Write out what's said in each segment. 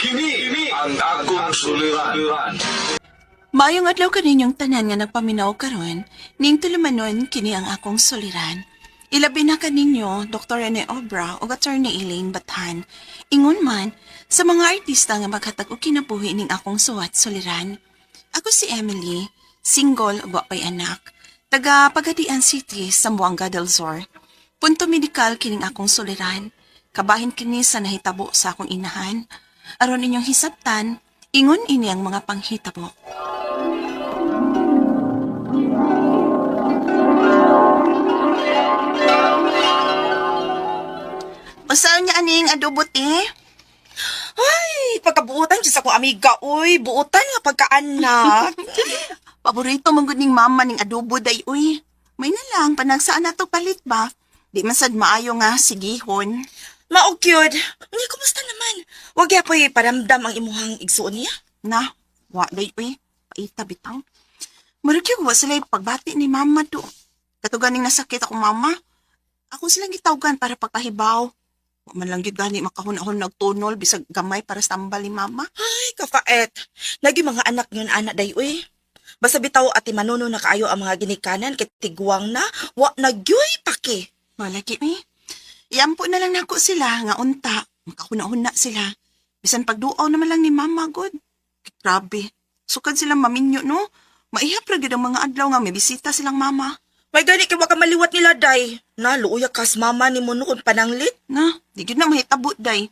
Kini ang akong suliran. Maayong adlaw kaninyong tanan nga nagpaminaw karon, ning tulumanon kini ang akong suliran. Ilabi na kaninyo Dr. Rene Obra ug Attorney Elaine Bathan. Ingon man sa mga artista nga maghatag og kinabuhi ning akong suwat suliran. Ako si Emily, single ug wa pay anak. Taga Pagadian City, Zamboanga del Sur. Punto medikal kining akong suliran. Kabahin kini sa nahitabo sa akong inahan. Aron inyong hisabtan, ingon ini ang mga panghitabo. Usaon niya aning adobo te? Ay, pagkabuotan dyan sa akong amiga, uy. Buotan nga pagkaanak. Paborito man gud ning mama ning adobo day uy. May na lang panagsaan na to palit ba? Di man sad maayo nga sigihon. Mao gyud. Unya, kumusta naman? Wag yapoy paramdam ang imuhang igsuon niya. Na, wa day uy. Paita bitaw. Murag yung wa sila pagbati ni mama do. Katuganing nasakit ako mama. Ako silang gitawgan para pagpahibaw. Wa man lang gyud gani makahunahon nagtunol bisag gamay para sa tambal ni mama. Ay, kafaet. Lagi mga anak yun, anak day, uy. Basta bitaw ati manuno na kaayo ang mga ginikanan kay tigwang na, wa na gyuy paki. Malaki eh. Iampo na lang nako sila nga unta. Makahuna-huna sila. Bisan pagduaw naman lang ni mama god. Grabe. Sukad silang maminyo no. Maihap ra gyud ang mga adlaw nga may bisita silang mama. May gani kay wa ka maliwat nila day. Na luoya kas mama ni mo no kung pananglit. Na, di gyud na mahitabo day.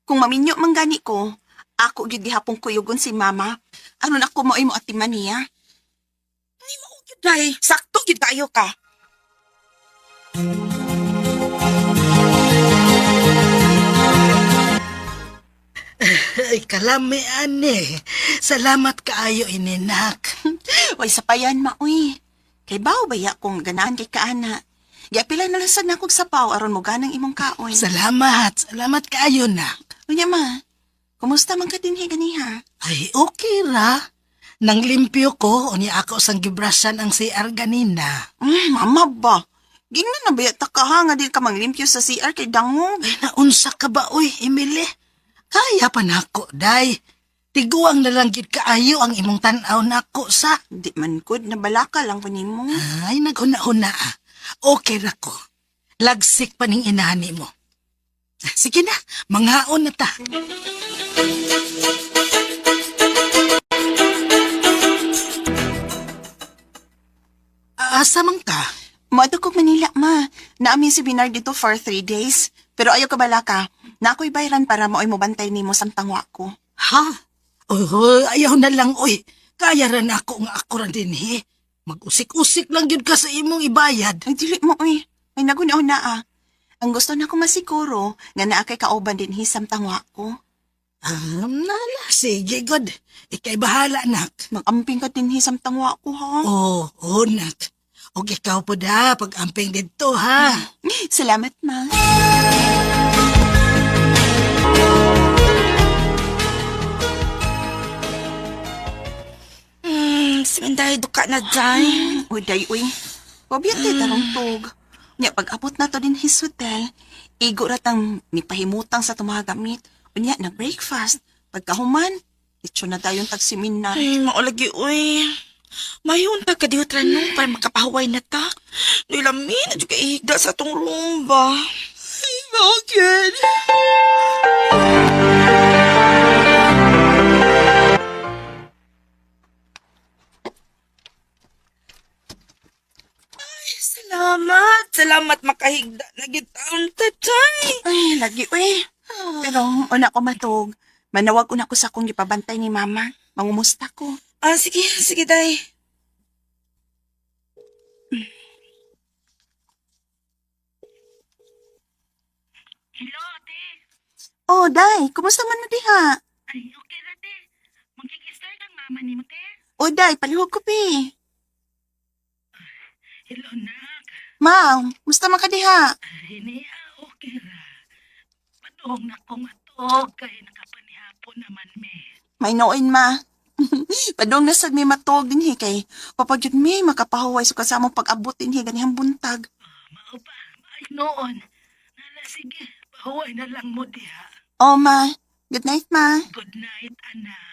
Kung maminyo man gani ko, ako gyud gihapon kuyugon si mama. Aron ako maoy mo atiman niya. Ay, mao gyud day. Sakto gyud kaayo ka. Ay, kalami, ane. Salamat kaayo, ininak. Way sapayan ma uy. Kay bawo baya kung ganahan kay kaana. Giapila na lang sad nakog sapaw aron mo ganang imong kaon. Salamat. Salamat kaayo, nak. Unya ma, kumusta man ka dinhi ganiha? Ay, okay ra. Nang limpyo ko, unya ako sang gibrasan ang CR ganina. Mama ba? Gingnan na ba ta ka ha nga di ka manglimpyo sa CR kay dangog? Ay, naunsa ka ba, uy, Emily? Kaya pa nako, day. Tiguang na lang gid kaayo ang imong tan-aw nako sa. Di man good, nabalaka lang ko nimo. Ay, naghuna-huna ah. Okay ra ko. Lagsik pa ning inani mo. Sige na, mangaon na ta. Asa man ka? Moadto kog Manila, ma. Naamin si Binard dito for 3 days. Pero ayaw ka balaka. Na ako'y bayran para maoy mobantay nimo samtang wa ko. Ha? Oh, ayaw na lang, oy. Kaya ra na ako nga ako ra dinhi. Mag-usik-usik lang gyud ka sa imong ibayad. Ay, dili mo, uy. Ay, naguna na ah. Ang gusto na ko masiguro nga naa kay kauban dinhi samtang wa ko. Ah, nala, sige, god. Ikay bahala, nak. Magamping ka dinhi samtang wa ko, ha? Oh, oh, nak. Og ikaw po da, pag-amping dito, ha? Salamat, ma. Simenday duka na day. Uy, day, uy. Wabiyat tayo tarong tug. Nya, pag-abot na to din his hotel, igo ratang mipahimutang sa tumagamit. Unya, nag-breakfast. Pagkahuman, itsyo na tayong tagsimin na. Ay, maulagi, uy. Mayun pa ka diyo no para makapahuway na ta. Nilamin na ka ihigda sa atong room ba? Ay, bakit? Ay, salamat. Salamat makahigda na gitaon tatay. Ay, lagi, uy. Pero, una ko matug. Manawag una ko sa akong gipabantay ni mama. Mangumusta ko. Ah, sige, sige, day. Hello, ate. Oh, day, kumusta man mo diha? Ay, okay ra, te. Magkikistar kang mama ni mo, te. Oh, day, palihog ko, pi. Hello, nak. Ma, kumusta man ka diha? Ay, niya, okay ra. Padong na ko matog kay nakapanihapon naman me. May noin, ma. Padong na sad may matog din hi kay papag yun may makapahuway so kasamong pag-abot din hi ganihang buntag. Mao ba? Ay, noon. Nala, sige. Pahuway na lang mo diha. Oh, ma. Good night, ma. Good night, anak.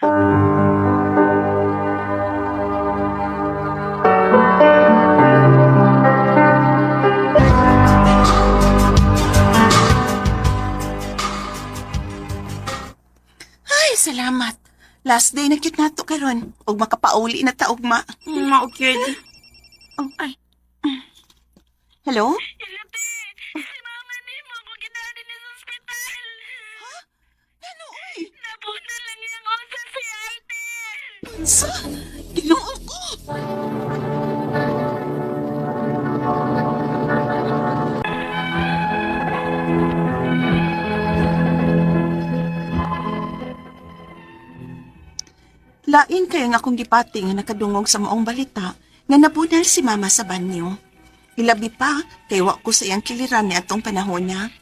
Ay, salamat. Last day na cute nato karon. Ug makapauli na ta ugma. Mao gyud. Oh, ay. Hello? Ilate, si mama nimo ko ginani ni sa ospital. Ano, oy? Nabuno lang iyang osa si ate. Unsa? Ginoo ko. Lain kayo nga akong gipati nga nakadungog sa maong balita nga nabunal si mama sa banyo. Ilabi pa, kay wa ko sa iyang kiliran ni atong panahon niya.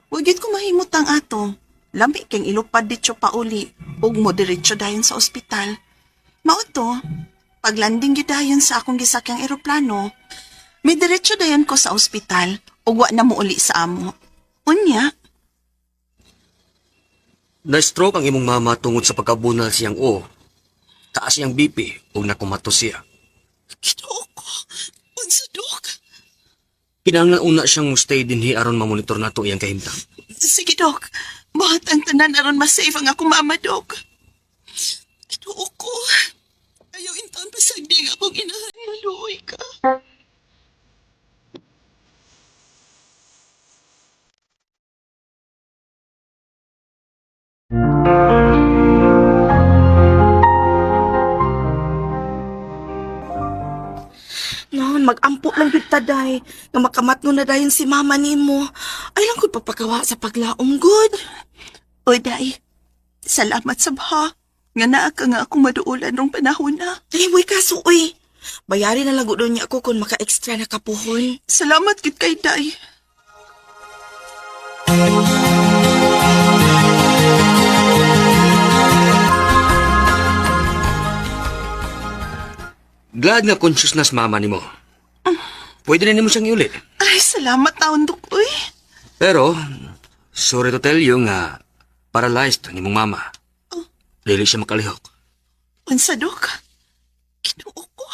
Wa gyud ko mahimot ang ato. Lami kang ilupad ditso pauli ug mo diretso dayon sa ospital. Mao to, paglanding gyud dayon sa akong gisakyang eroplano, may diretso dayon ko sa ospital ug wa na mouli sa amo. Unya, Na-stroke ang imong mama tungod sa pagkabunal siyang o. Taas siyang BP ug nakumato siya. Ginoo ko. Unsa, Dok? Kinahanglan una siyang mo-stay dinhi aron mamonitor nato iyang kahimtang. Sige, Dok. Buhat ang tanan aron masave ang akong mama, Dok. Ginoo ko. Ayaw intaon pasagdi ang akong inahan. Maluoy ka. Noon, magampo lang gyud ta day. Nga makamatno na dayon si mama nimo. Ay lang gud pagpagawa sa paglaom gud. Oy, day. Salamat sa baha. Nga naa ka nga akong maduulan rong panahon na. Ay, way kaso uy. Bayari na lang gud niya ako kung maka-extra na kapuhon. Salamat gid kay day. Glad nga conscious na sa mama nimo. Pwede na nimo siyang iuli. Ay, salamat taon, Dok. Uy. Pero, sorry to tell you nga paralyzed ang imong mama. Dili siya makalihok. Unsa, Dok? Ginoo ko.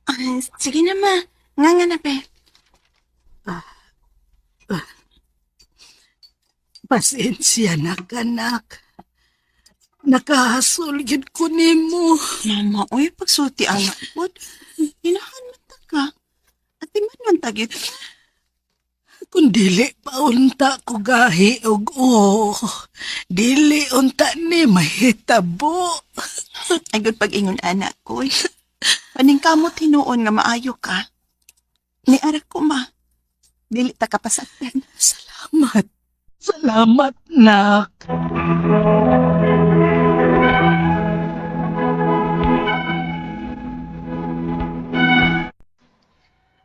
Ah, sige na, ma. Nga nga na, pe. Pasensya na, kanak. Nakahasol gyud ko nimo. Mama, uy, pagsulti ang pod. Hinahan man ta ka. At man man tagit. Kung dili pa unta ko gahi og o, dili unta ni mahitabo. Ay, good pag-ingon, anak ko. Paningkamot hinuon nga maayo ka. Ni ara ko, ma. Dili ta kapasaktan. Salamat. Salamat, nak.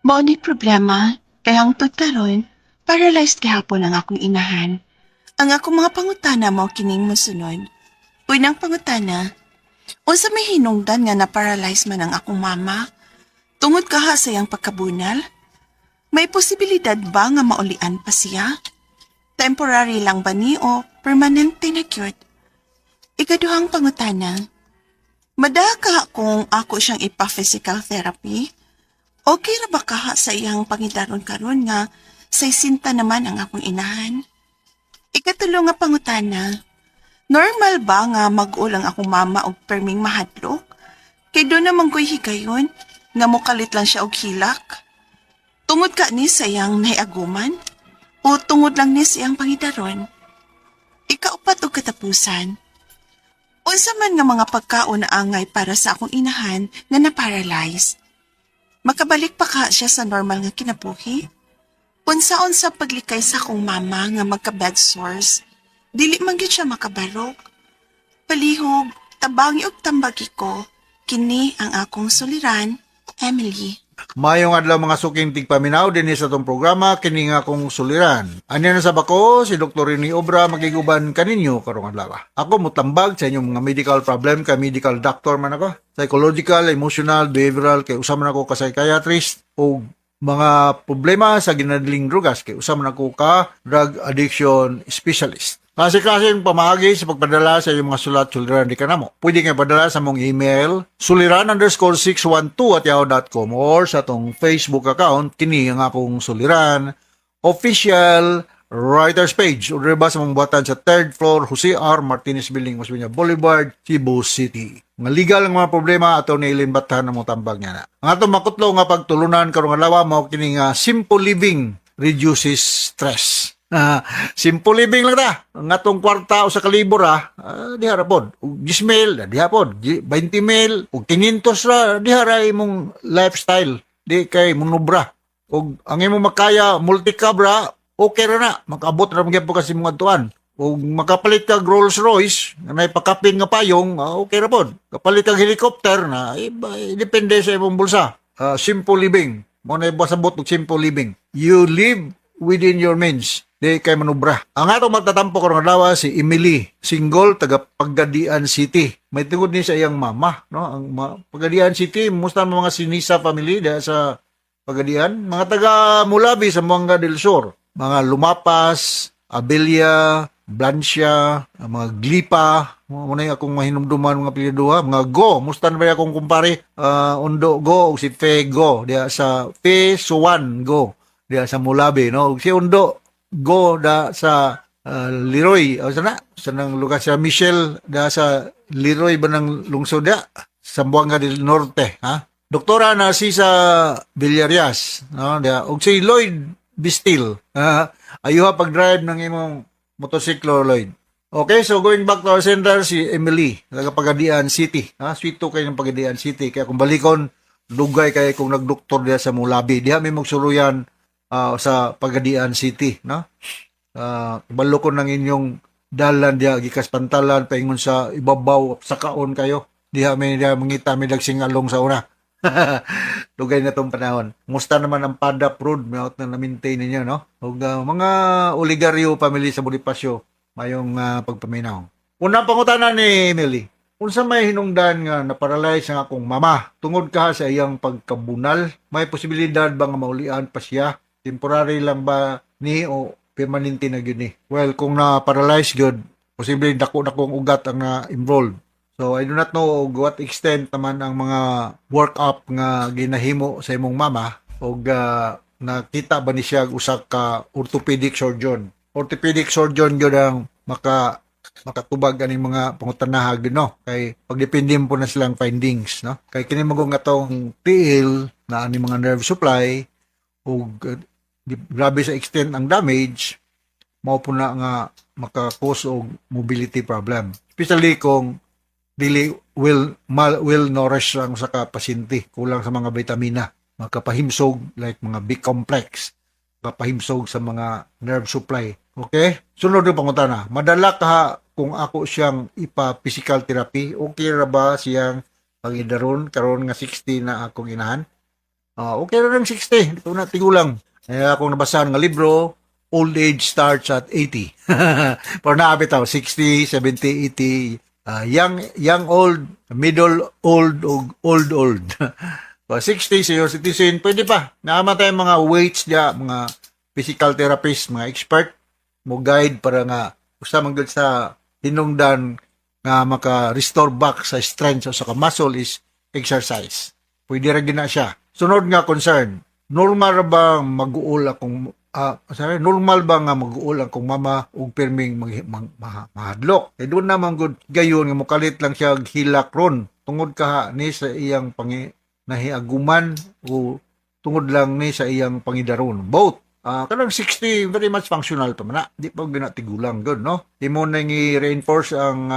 Mao ni problema, kay hangtod karon, paralyzed gihapon ang akong inahan. Ang akong mga pangutana mao kining mosunod. Unang pangutana, unsa may hinungdan nga na-paralyze man ang akong mama? Tungod kaha sa iyang pagkabunal? May posibilidad ba nga maulian pa siya? Temporary lang ba ni o permanente na cured? Ikaduhang pangutana, madaka kung ako siyang ipa-physical therapy? Okay ra ba kaha sa iyang pangidaron karon nga say sinta naman ang akong inahan? Ikatulo nga pangutana, normal ba nga mag-ulang akong mama og perming mahadlok? Kay doon naman ko'y higayon, nga mukalit lang siya og hilak. Tungod ka ni sa iyang naiaguman? O tungod lang ni sa iyang pangidaron? Ikaupat og katapusan, unsa man nga mga pagkaon na angay para sa akong inahan nga na-paralyze? Makabalik pa ka siya sa normal nga kinabuhi? Unsa-unsa paglikay sa akong mama nga magka-bed sores, dili man gyud siya makabarog. Palihog, tabangi og tambagi ko, kini ang akong suliran, Emily. Mayong adlaw, mga suking tigpaminaw, dinhi sa atong programa "Kini nga akong suliran". Anya na sa bako si Dr. Rene Obra, magiguban kaninyo karong adlaw. Ako mutambag sa inyong mga medical problem kay medical doctor man ako. Psychological, emotional, behavioral, kay usa man ako ka psychiatrist, o mga problema sa ginadling drugas kay usa man ako ka drug addiction specialist. Klase-klase pamaagi sa pagpadala sa inyong mga sulat suliran di kanamo. Pwede kayo padala sa mong email suliran_612@yahoo.com or sa atong Facebook account, "Kini ang akong suliran official writers page", o ba sa mong buhatan sa third floor, Jose R. Martinez Building, Osmeña Boulevard, Cebu City. Mga legal nga mga problema, ato ni Eileen Bathan na mo tambag niya na. Ang atong makutlo nga pagtulunan karong adlaw mao kini nga simple living reduces stress. Simple living lang ta. Ang atong kwarta usa ka libo ra, diha ra pod. Ug 10 mil, diha pod. 20 mil, ug 500 ra, diha ra imong lifestyle. Di kay munubra. Ug ang imong makaya multicab ra, okay ra na. Makaabot ra magyapon kasi imong adtuan. Ug makapalit kag Rolls Royce, nga may pakapin nga payong, okay ra pod. Kapalit kag helicopter na, iba, depende sa imong bulsa. Simple living. Mao na ibasabot og simple living. You live within your means. Di kay manubra. Ang atong magtatampo karong adlaw si Emily, single, taga Pagadian City. May tungod ni sa iyang mama, no? Ang Pagadian City, musta ang mga Sinisa family diha sa Pagadian, mga taga Mulabi sa Zamboanga del Sur, mga Lumapas, Abelia, Blancia, ang mga Glipa, mao na yung akong mahinumduman mga apelyido ha, mga Go, musta na ba akong kumpare, Undo Go, ug si Fe Go, diha sa Fe Suwan Go, diha sa Mulabi, no? Ug si Undo Go da sa Leroy, o sana, sa nang lugar sa Michelle, da sa Leroy ba ng lungsod da, Zamboanga del Norte, ha? Doktora Narcisa Villarias, no? Da, ug si Lloyd Bistil, ha? Ayuha pag-drive ng imong motosiklo, Lloyd. Okay, so going back to our center, si Emily, taga Pagadian City. Ha? Sweet to kayo ng Pagadian City. Kaya kung balikon, dugay kay kung nagdoktor diha sa Mulabi. Diha may magsuluyan sa Pagadian City, no? Balo ko ng inyong dalan diha gikas Pantalan paingon sa ibabaw sa kaon kayo. Diha may diha mangita may nagsingalong sa una. Dugay na tong panahon. Musta naman ang Padap Road, may out na na-maintain ninyo, no? Ug mga Oligario family sa Bonifacio, mayong pagpaminaw. Unang pangutana ni Emily, unsa may hinungdan nga naparalyze ang akong mama tungod ka sa iyang pagkabunal? May posibilidad ba nga maulian pa siya? Temporary lang ba ni o permanente na gyud ni? Well, kung na-paralyze gyud, posible dako na kong ugat ang na-involved. So I do not know og what extent naman ang mga work-up nga ginahimo sa imong mama og nakita ba ni siya og usa ka orthopedic surgeon. Orthopedic surgeon gyud ang makatubag aning mga pangutanaha gyud, no, kay pagdepende po na silang findings, no, kay kini magong atong tiil na ani mga nerve supply ug grabe sa extent ang damage, mao po na nga maka-cause og mobility problem, especially kung dili well mal well nourished ang usa ka pasyente, kulang sa mga vitamina, makapahimsog like mga B complex, makapahimsog sa mga nerve supply. Okay, sunod na pangutana: madala ka kung ako siyang ipa physical therapy, okay ra ba siyang pangidaron karon nga 60 na akong inahan? Okay ra ng 60 ito na tigulang. Eh, akong nabasahan nga libro, old age starts at 80. Pero naa bitaw 60, 70, 80, young young old, middle old ug old old. So, 60, senior citizen, pwede pa. Naa man tayong mga weights diya, mga physical therapist, mga expert mo guide para nga usa man gyud sa hinungdan nga maka-restore back sa strength sa muscle is exercise. Pwede ra gyud na siya. Sunod nga concern, normal ra ba mag-uol akong sabi, normal ba nga mag-uol akong mama ug pirming mahadlok? Eh doon naman gud gayon nga mokalit lang siya og hilak ron tungod ka ni sa iyang pangi nahiaguman o tungod lang ni sa iyang pangidaron? Both. Kanang 60, very much functional pa man na. Di pa gyud na tigulang gud, no? Imo nang i-reinforce ang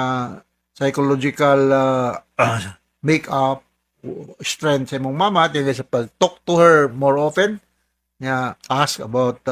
psychological make-up strength sa imong mama tingali sa pag talk to her more often nga ask about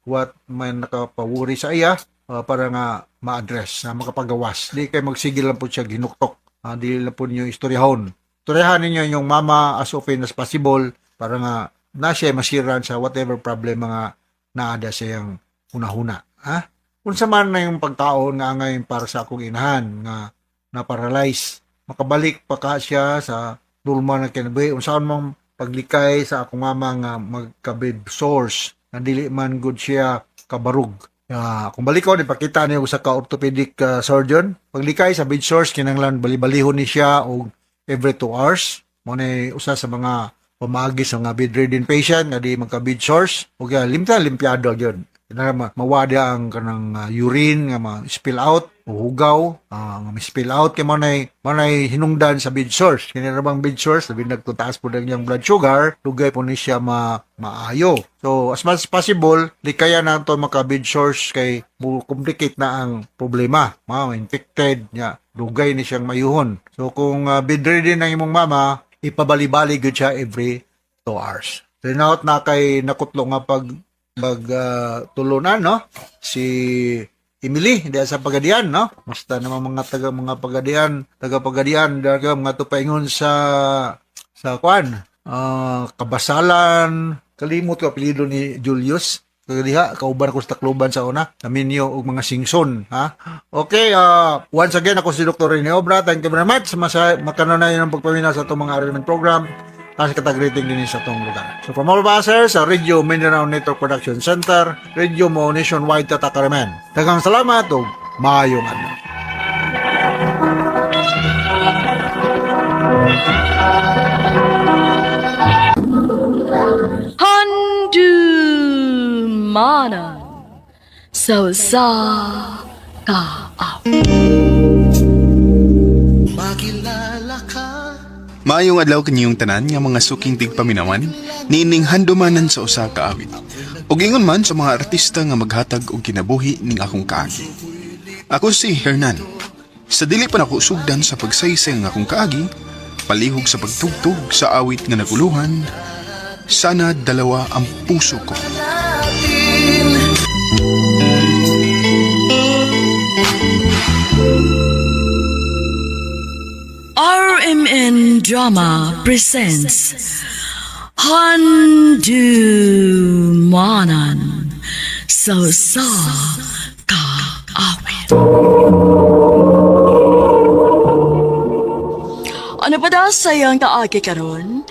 what man nakapawuri sa iya para nga ma-address na makapagawas. Di kay magsigil lang po siya ginuktok. Di lang po ninyo istoryahon. Turehan ninyo inyong mama as often as possible para nga na siya masiran sa whatever problem nga naada sa iyang hunahuna. Ha? Unsa man na yung pagtaon nga angay para sa akong inahan nga na-paralyze. Makabalik pa ka siya sa normal na kinabuhi. Unsaon mong paglikay sa akong mama nga magka-bed sores nga dili man good siya kabarug. Kung balikon, ipakita niyo sa ka-orthopedic surgeon. Paglikay sa bed sores, kinanglan balibalihon ni siya og every 2 hours. Mo ni usa sa mga pamaagi sa mga bedridden patient nga di magka-bed sores. Ug limta limpiado gyud. Kinahanglan mawada ang kanang urine nga ma-spill out o hugaw nga ma-spill out kay mo nay hinungdan sa bed sores. Kini ra bang bed sores labi nagtutaas po ang iyang blood sugar, dugay po ni siya maayo. So as much as possible, di kaya na to maka bed sores kay mo complicate na ang problema. Ma infected nya, dugay ni siyang mayuhon. So kung bedridden ang imong mama, ipabalibali gyud siya every 2 hours. So naot na kay nakutlo nga pag mag tulunan, no, si Emily diya sa Pagadian, no, basta naman mga taga mga Pagadian, taga Pagadian daga mga tupaingon sa kwan, Kabasalan, kalimot ko apelyido ni Julius kagadiha, kauban ko sa Tacloban sa una, naminyo og mga Singson, ha. Okay, once again, ako si Dr. Rene Obra. Thank you very much. Masa makanunay ng pagpaminaw sa atong mga RMN program. Taas katag-rating din sa atong lugar. So from all of us here sa Radio Mindanao Network Production Center, Radio Mo Nationwide Tatakaramen. Daghang salamat ug maayong adlaw. Handumanan sa usa ka Maayong adlaw kaniyong tanan nga mga suking tigpaminawan niining handumanan sa usa ka awit. Ug ingon man sa mga artista nga maghatag og kinabuhi ning akong kaagi. Ako si Hernan. Sa dili pa nako sugdan sa pagsaysay ng akong kaagi, palihog sa pagtugtog sa awit nga naguluhan, sana dalawa ang puso ko. RMN Drama presents Handumanan sa usa ka awit. Ano pa daw sa iyang kaagi karon?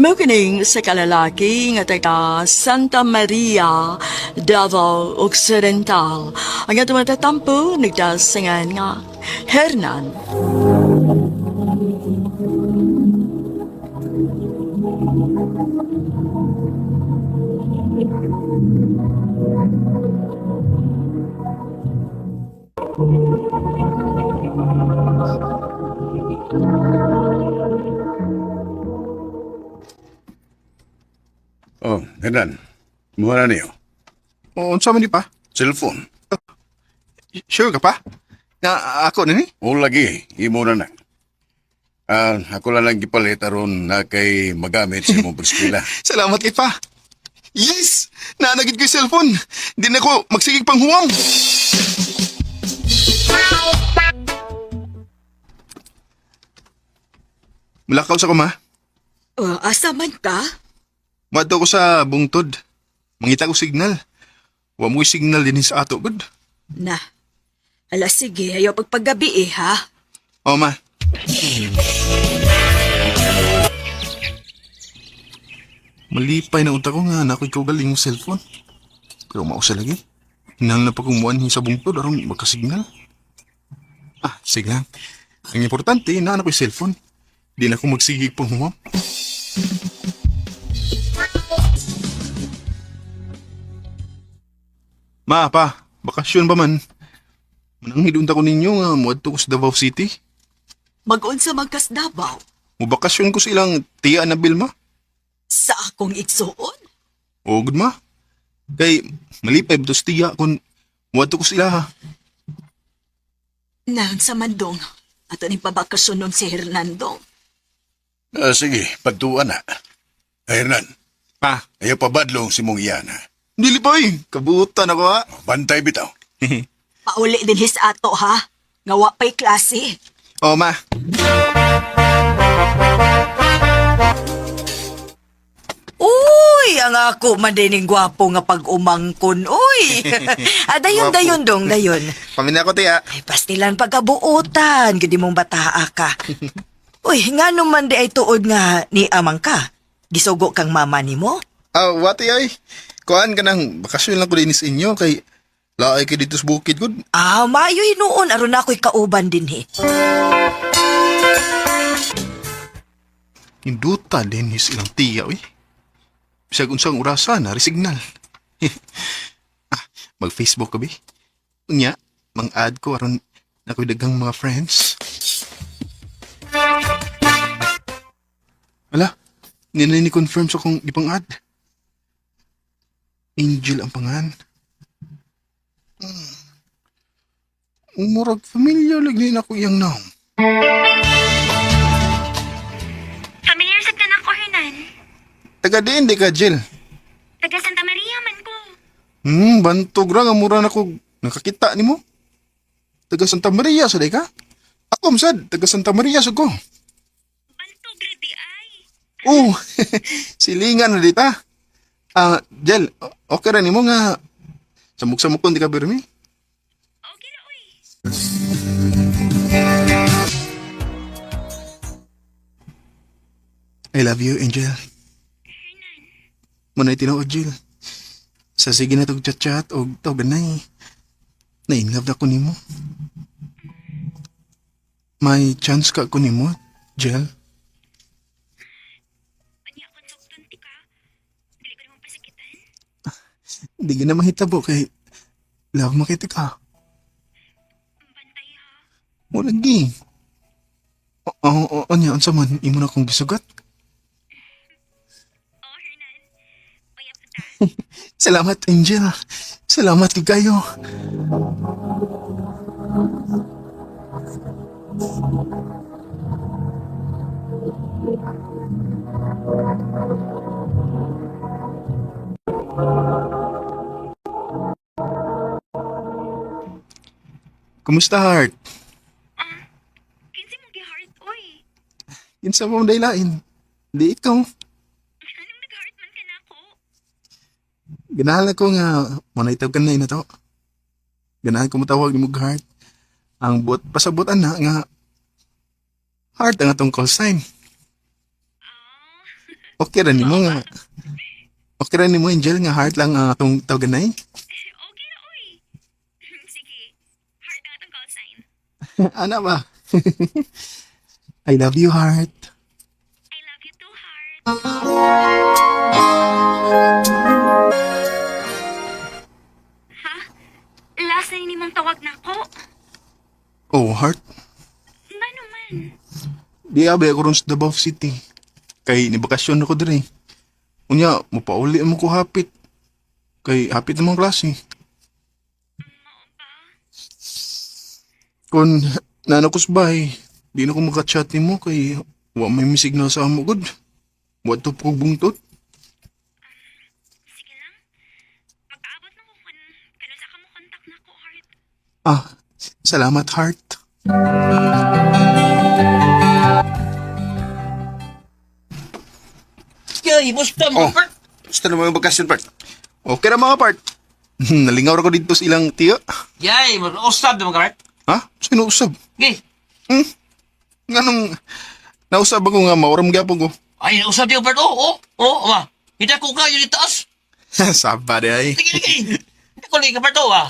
Mao kining sa kalalaki nga taga Santa Maria, Davao Occidental. Ang atong matatampo nagdasingan nga Hernan. Oh, Hernan. Muha na niyo. O, unsa man di pa? Cellphone. Sure ka pa? Na ako na ni? O lagi, imo na na. Ako lang lang gipalit aron na kay magamit sa imong pag-eskwela. Salamat kay pa. Yes! Naanagid ko yung cellphone. Di na ko magsigig pang huwam. Mulakaw sa ko, ma. Oh, asa man ka? Madto ko sa bungtod. Mangita ko signal. Wa mo'y signal din sa ato, good. Na. Ala sige, ayaw pagpagabi eh ha. O, ma. Malipay na unta ko nga na ako'y kaugaling yung cellphone. Pero mausa lagi. Hinahal na pa kong muanhin sa bungtod aron magkasignal. Ah, sige lang. Ang importante, na ko yung cellphone. Di na ako magsigig pang humam. Ma, pa, bakasyon ba man? Mananghid unta ko ninyo nga muadto ko sa Davao City. Mag-unsa magkas Davao Mubakasyon ko sa ilang tiya na Bilma. sa akong igsuon. O, good ma. Kay, malipay ba tiya kung muadto ko sila ha. Nang sa mandong. Ato ning pabakasyon nun si Hernando. Sige, pagtuan na. Ay, Hernan, Pa, ayaw pabadlong si mong iyan, ha. dili pa eh. Kabutan ako ha. Bantay bitaw. Pauli din his ato ha. Nga wa pa'y klase. O, ma. Uy, ang ako man din yung gwapo nga pag-umangkon. Uy. Ah, dayon, Gwapo. dayon, dong, dayon. Pamina ko, tiya. Ay, pastilan pagkabuotan, gudi mong bataa ka. Uy, nga naman di ay tuod nga ni amang ka. Gisugo kang mama ni mo? Ah, wati ay. Kuan ka nang bakasyon lang ko din sa inyo kay laay kay dito sa bukid gud. Ah, maayo hinuon aron ako'y kauban din he. Hinduta din his ilang tiya, uy. Bisag unsang orasa na resignal. Ah, mag-Facebook ka bi. Unya, mang-add ko aron nakoy daghang mga friends. Ala, ni ni confirm sa kong ipang-add. Angel ang pangan. Murag familiar lagi na ako iyang naong. Familiar sa tanak ko, Hernan. Taga diin di ka, Jill. Taga Santa Maria man ko. Bantog ra nga mura na ko nakakita nimo. Taga Santa Maria sa day ka? Ako sad, taga Santa Maria sa ko. Bantog ra di ay. Oh, silingan na dita. Ah, Jel, okay ra nimo nga samok-samok kon di ka birmi. Okay ra oy. I love you, Angel. Muna'y tinuod, Jill. Sa sige na tog chat-chat og tawganay. Na-inlove na ko nimo. May chance ka ko nimo, Jill. Unya kon sugton ti ka. Dili ko nimo pasakitan. Di ka na mahitabo kay love makita ka. Bantay ha. Wala gi. Oo, oo, anya, unsa man, imo na kong gisugat. Oh, Hernan. Uyab ta. Salamat, Angel. Salamat kay kayo. Kumusta, Heart? Kinsa mo gi-heart oy? Kinsa mo daylain? Di ikaw. Anong nag-heart man ka nako? Ganahan ako nga manaytaw ka na ina to. Ganahan ko matawag ni mong heart. Ang buot pasabutan na nga heart ang atong call sign. Okay ra nimo nga. Okay ra nimo Angel nga heart lang ang atong tawaganay. Okay ra oy. Sige. Heart ang atong call sign. Ana ba? I love you, heart. I love you too, heart. Ha? Last na ni mong tawag nako. Oh, heart. Ngano man? Di abi ako ron sa Davao City. Kay ni bakasyon ako dire. Unya, mopauli mo ko hapit. Kay hapit namang klase. Kung nano ko sa bahay, di na ko makachat nimo kay wa may mi signal sa amo gud. Wa to po bungtot. Sige lang. Magkaabot na ko kung kanusa ka mo contact nako, heart. Ah, salamat heart. Yay, musta Oh. mga part? Gusto na mo yung bakasyon, Bart? Okay ra mga part. Nalingaw ra ko dito sa ilang tiyo. Yay, usab mga part. Ha? Sino usab? Gay, Nganong nausab ako nga maoram gyapon ko. ay, usab di part. Oh, oh, oh, ma. Kita ko ka yun itaas. Saba di ay. Sige, sige. Dako lagi ka part, oh, ah.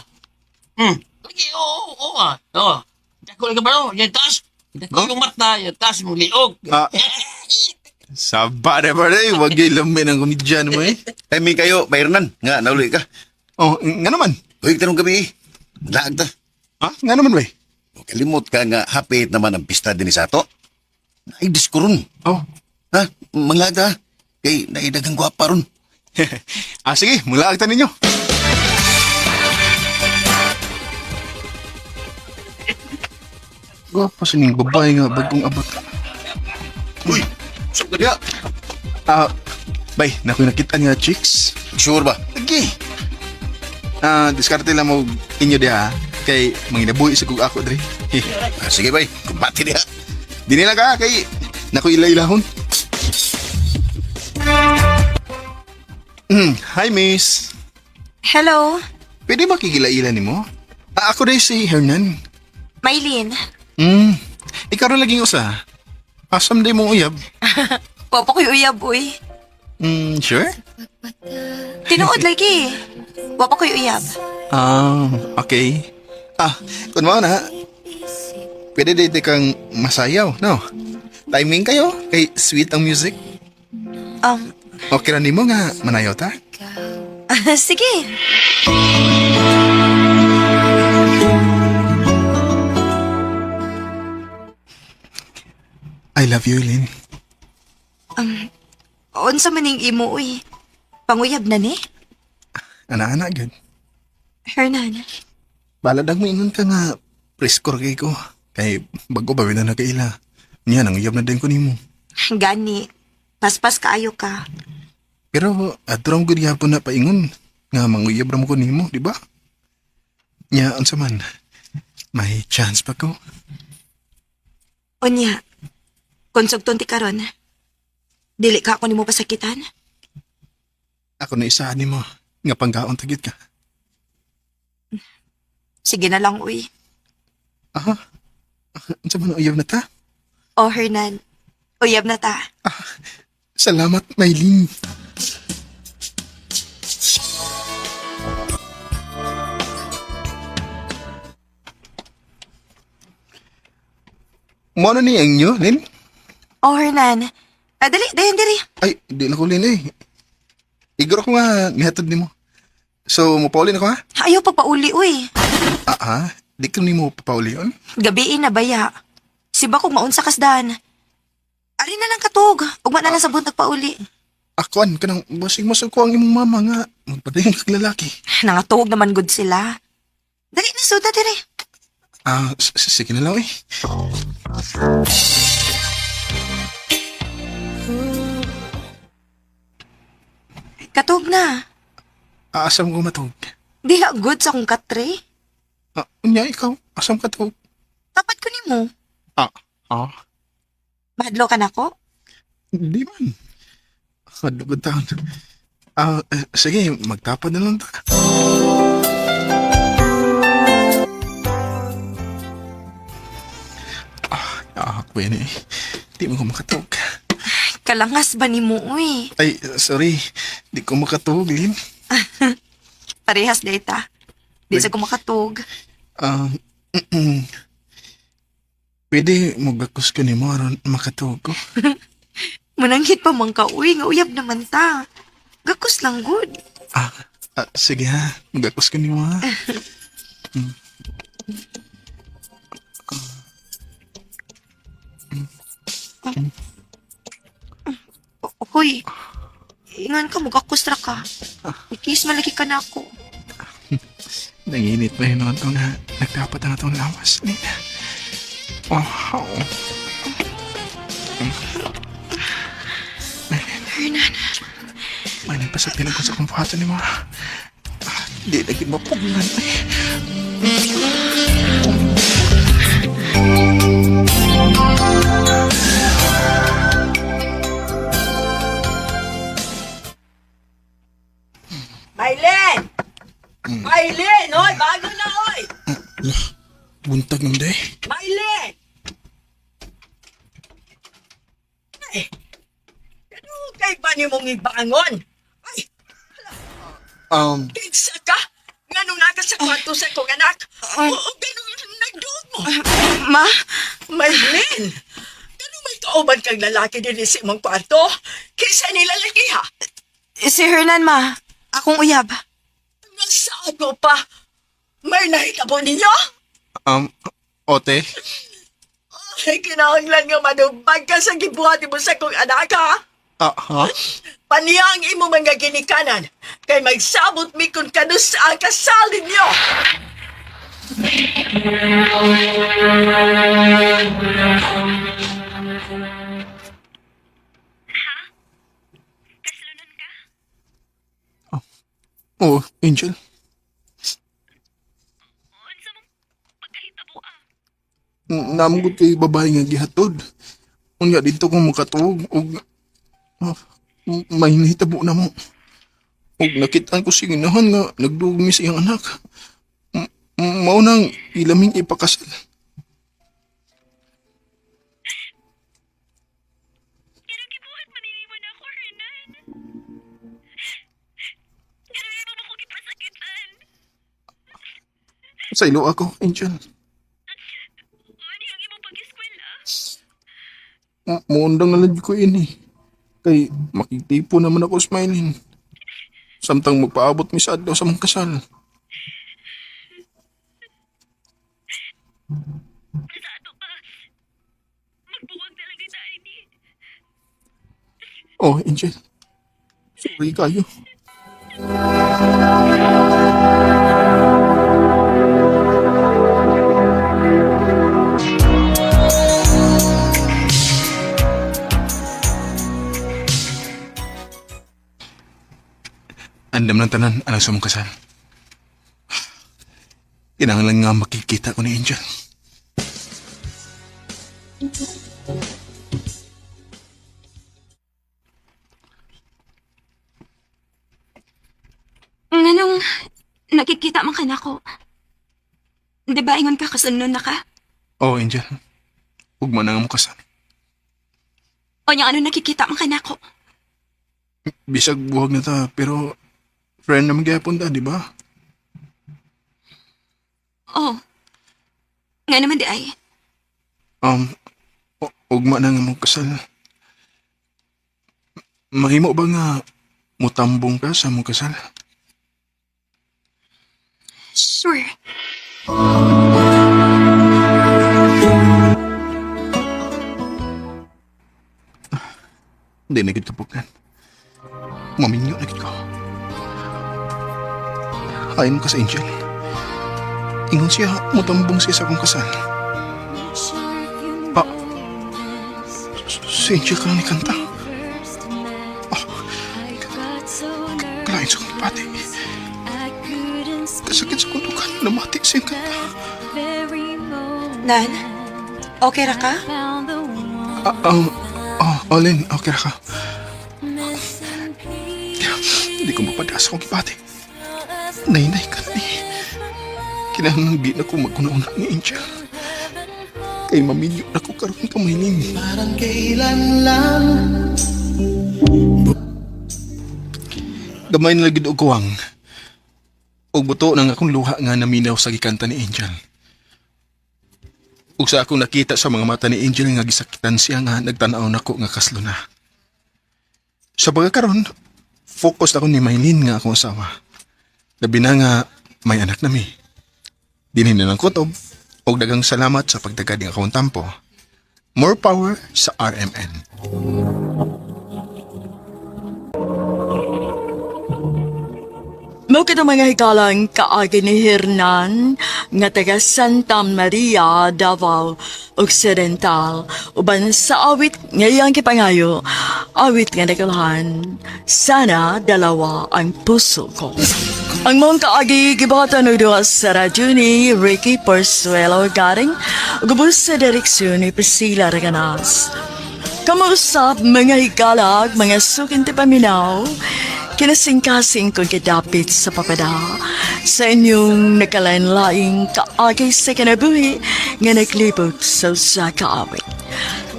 Lagi, oh, oh, oh, ah. Oh. Dako lagi ka part, oh, yan taas. Dako yung mata, yan taas mong liog. Ah. Saba di ba di? Wag gyud lamin ang komedyan mo eh. Timing kayo, Bayronan. Nga, nauli ka. Oh, nga naman. Uy, tanong gabi eh. Laag ta. Ha? Nga naman bay? O, Kalimot ka nga, hapit naman ang pista din sa ato. Ay, disko ron. Oh. Ha? Manglaag ta. Kay, naidagang gwapa ron. Ah, sige, mula agta ninyo. Gwapa sa ning babae nga bagong abot. Uy, saan ka diya? Ah, bay, nakoy nakita nga chicks. Sure ba? Lagi. Ah, diskarte lang mo inyo diha kay manginabuhi sa kog ako dre. Ah, sige, bay. Kumbati diha. Di nila ka kay nakoy ila-ilahon. Hi, miss. Hello, Pwede ba kigila-ila nimo? Ah, ako rin si Hernan. Maylin. Ikaw rin laging usa. Asam day mong uyab. Papa ko'y uyab, uy. Sure? Tinuod lagi. Wapa ko'y uyab. Ah, okay. Ah, kung mao na, pwede dito kang masayaw, no? Timing kayo, kay sweet ang music. Okay ra nimo nga manayaw ta? Sige. I love you, Eileen. Unsa man ning imo, uy. Panguyab na ni? Ana-ana, gud. Hernan. Baladag mo ingon ka nga, preskor kay ko. Kay bago ba na nakaila. Niya, nanguyab na din ko nimo. Gani. Paspas kaayo ka. Pero adto gud gyapon na paingon nga manguyab ra mo ko nimo, di ba? Nya unsa man? May chance pa ko. Unya. Kung sugton ti karon. Dili ka ako nimo pasakitan. Ako na isa nimo nga panggaon tagit ka. Sige na lang, uy. Aha. Unsa man uyab na ta? Oh, Hernan. Uyab na ta. Salamat, Maylin. Mo na ni ang inyo, Lin? Oh, Hernan. Ah, dali, dayon diri. Ay, di na ko, Lin eh. Igor ko nga, nihatod nimo. So, mapauli na ko ha? Ayaw pagpauli, uy. Ah, ah, di ko nimo papaulion. Gabiin na baya. Siba kong maunsa kasdan. Ari na lang katog. Ugma na lang sa buntag pauli. Akuan ka nang basig masag ko ang imong mama nga magpadayon kag lalaki. Nangatuog naman gud sila. Dali na suda diri. Ah, sige na lang eh. Katog na. Aasam ko matug. Diha good sa akong katre. Ah, unya ikaw, asam ka tug. Tapat ko nimo. Ah, ah, Mahadlo ka nako? di man. Kadugod taon. Ah, eh, sige, magtapad na lang ta. Ah, ako yan eh. Di mo ko makatug. Kalangas ba nimo uy? Ay, sorry. Di ko makatug, Lin. Parehas data. Di sa ko makatug. Ah, Pwede magakos ka ni mo aron makatug ko. Mananghit pa man ka uy, nga uyab naman ta. Gakos lang good. Ah, ah, sige ha. Magakos ka ni mo ha. Hoy, ingan ka, magakos ra ka. Ikis malaki ka na ako. Nanginit pa yun ko nga. Nagdapat ang atong lawas. Nina. Oh, Hernan. May nagpasapilan ko sa kumpuhatan ni mo. Ah, di lagi mapugnan. Ay. Mylene! Mylene, oy, bago na oy. Lah, buntag ng day. Mylene! Ay, ano kay ba ni mong ibangon? Ay, kinsa ka? Nganong naga sa kwarto sa kong anak? Oo, ganun nagduot mo. Ma? Mylene! Ganun may kauban kang lalaki din sa imong kwarto? Kinsa nila lagi ha? Si Hernan, ma. Akong uyab. Nagsago pa. May nahitabo ninyo? Ote? Ay, kinahanglan nga manubag ka sa gibuhat mo sa kong anak ha? Ah, ha? Paniya ang imo mga ginikanan, kay magsabot mi kung kanus ang kasal ninyo. Kasalonon ka? Oh, Angel. Unsa mong pagkahitabo ah? Namugod kay babae nga gihatod. Unya dito ko makatuog og oh, May nahitabo na mo. Ug nakitaan ko si ginahan nga nagduog mi sa iyang anak. Mao nang ilaming ipakasal. Ganun gibuhat man nimo na ako, Hernan. Ganun imo mo ko gipasakitan. Sa ilo ako, Angel. Ano ang imong pag-eskwela? Muundang na lang ko ini. Kay makigtipo naman ako smiling. Samtang magpaabot mi sa adlaw sa mong kasal. Sa ato ka. Magbuwag na lang kita, ini. Oh, Angel. Sorry kayo. Andam ng tanan, alang sa mong kasal. Kinahanglan nga makikita ko ni Angel. Nganong nakikita man ka nako. Di ba ingon ka kasunod na ka? Oh, Angel. Ugma na nga mo kasal. O nya ano nakikita man ka nako? Bisag buhag na ta, pero friend naman gihapon ta, di ba? Oh. Nga naman di ay. Um, ugma na nga mo kasal. Mahimo ba nga mutambong ka sa mong kasal? Sure. Hindi na gid kapugnan. Maminyo na gid ko. Ayon ka sa Angel. Ingon siya, mutambong siya sa akong kasal. Ah, si Angel ka lang ni kanta. Oh, kalain sa kong pati. Kasakit sa kundukan, namati siya ang kanta. Nan, okay ra ka? Ah, oh, Olin, okay ra ka. Hindi ko mapada sa akong gibati. Nainay ka na eh. Kinahanglan di na ko maguna-una ni Angel. Kay maminyo na ko karon ka mahiling. Parang kailan lang. Gamay na lagi og kuwang. Og buto ng akong luha nga naminaw sa gikanta ni Angel. Ug sa akong nakita sa mga mata ni Angel nga gisakitan siya nga nagtan-aw nako nga kaslo na. Sa pagkakaron, focus ako ni Maylin nga akong asawa. Labi na nga may anak na mi. Dinhin na ng kutob og daghang salamat sa pagdagad ng akong tampo. More power sa RMN. Mao kito mga hikalang kaagi ni Hernan nga taga Santa Maria, Davao Occidental uban sa awit nga iyang gipangayo, awit nga nagkalhan, Sana Dalawa ang Puso Ko. Ang mong kaagi gibatan og duha sa radyo ni Ricky Porsuelo Garing, gubos sa direksyon ni Priscilla Reganas. Kamuusap mga higalag, mga sukinti paminaw, kinasingkasing kong kidapit sa papada sa inyong nakalain-laing kaagay sa kinabuhi nga naglibot sa usa ka awit.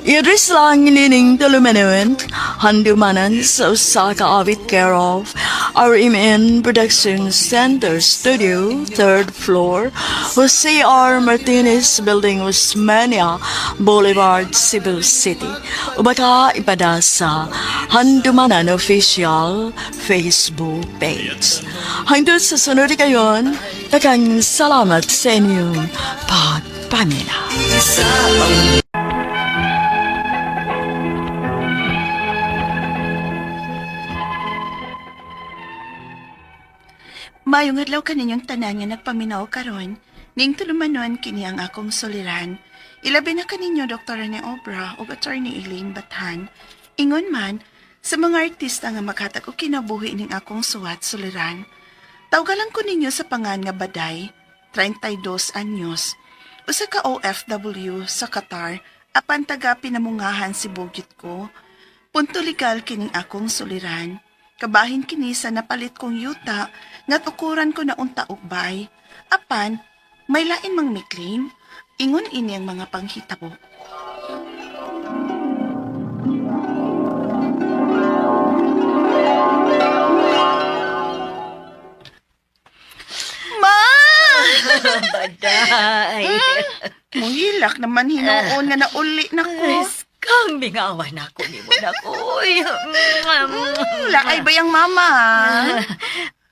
I-address lang nining tulumanon, handumanan sa usa ka awit care of RMN Production Center Studio, third floor, Jose R. Martinez Building, Osmania Boulevard, Cebu City. O baka ipada sa Handumanan Official Facebook page. Hangtod sa sunod kayon, daghang salamat sa inyong pagpaminaw. Mayong adlaw kaninyong tanan nga nagpaminaw karon, ning tulumanon kini ang akong suliran. Ilabi na kaninyo Dr. Rene Obra ug Attorney Elaine Bathan. Ingon man sa mga artista nga maghatag og kinabuhi ning akong suwat suliran. Tawgalan ko ninyo sa pangan nga Baday, 32 anyos. Usa ka OFW sa Qatar apan taga pinamungahan si Bugit ko. Punto legal kining akong suliran. Kabahin kini sa napalit kong yuta nga tukuran ko na unta og bay. Apan, may lain mang miklaim. Ingon ini ang mga panghitabo. Ma! Baday. Muhilak naman hinuon nga nauli na ko. Kang mingawan ako ni mo na ko. Laay ba yung mama?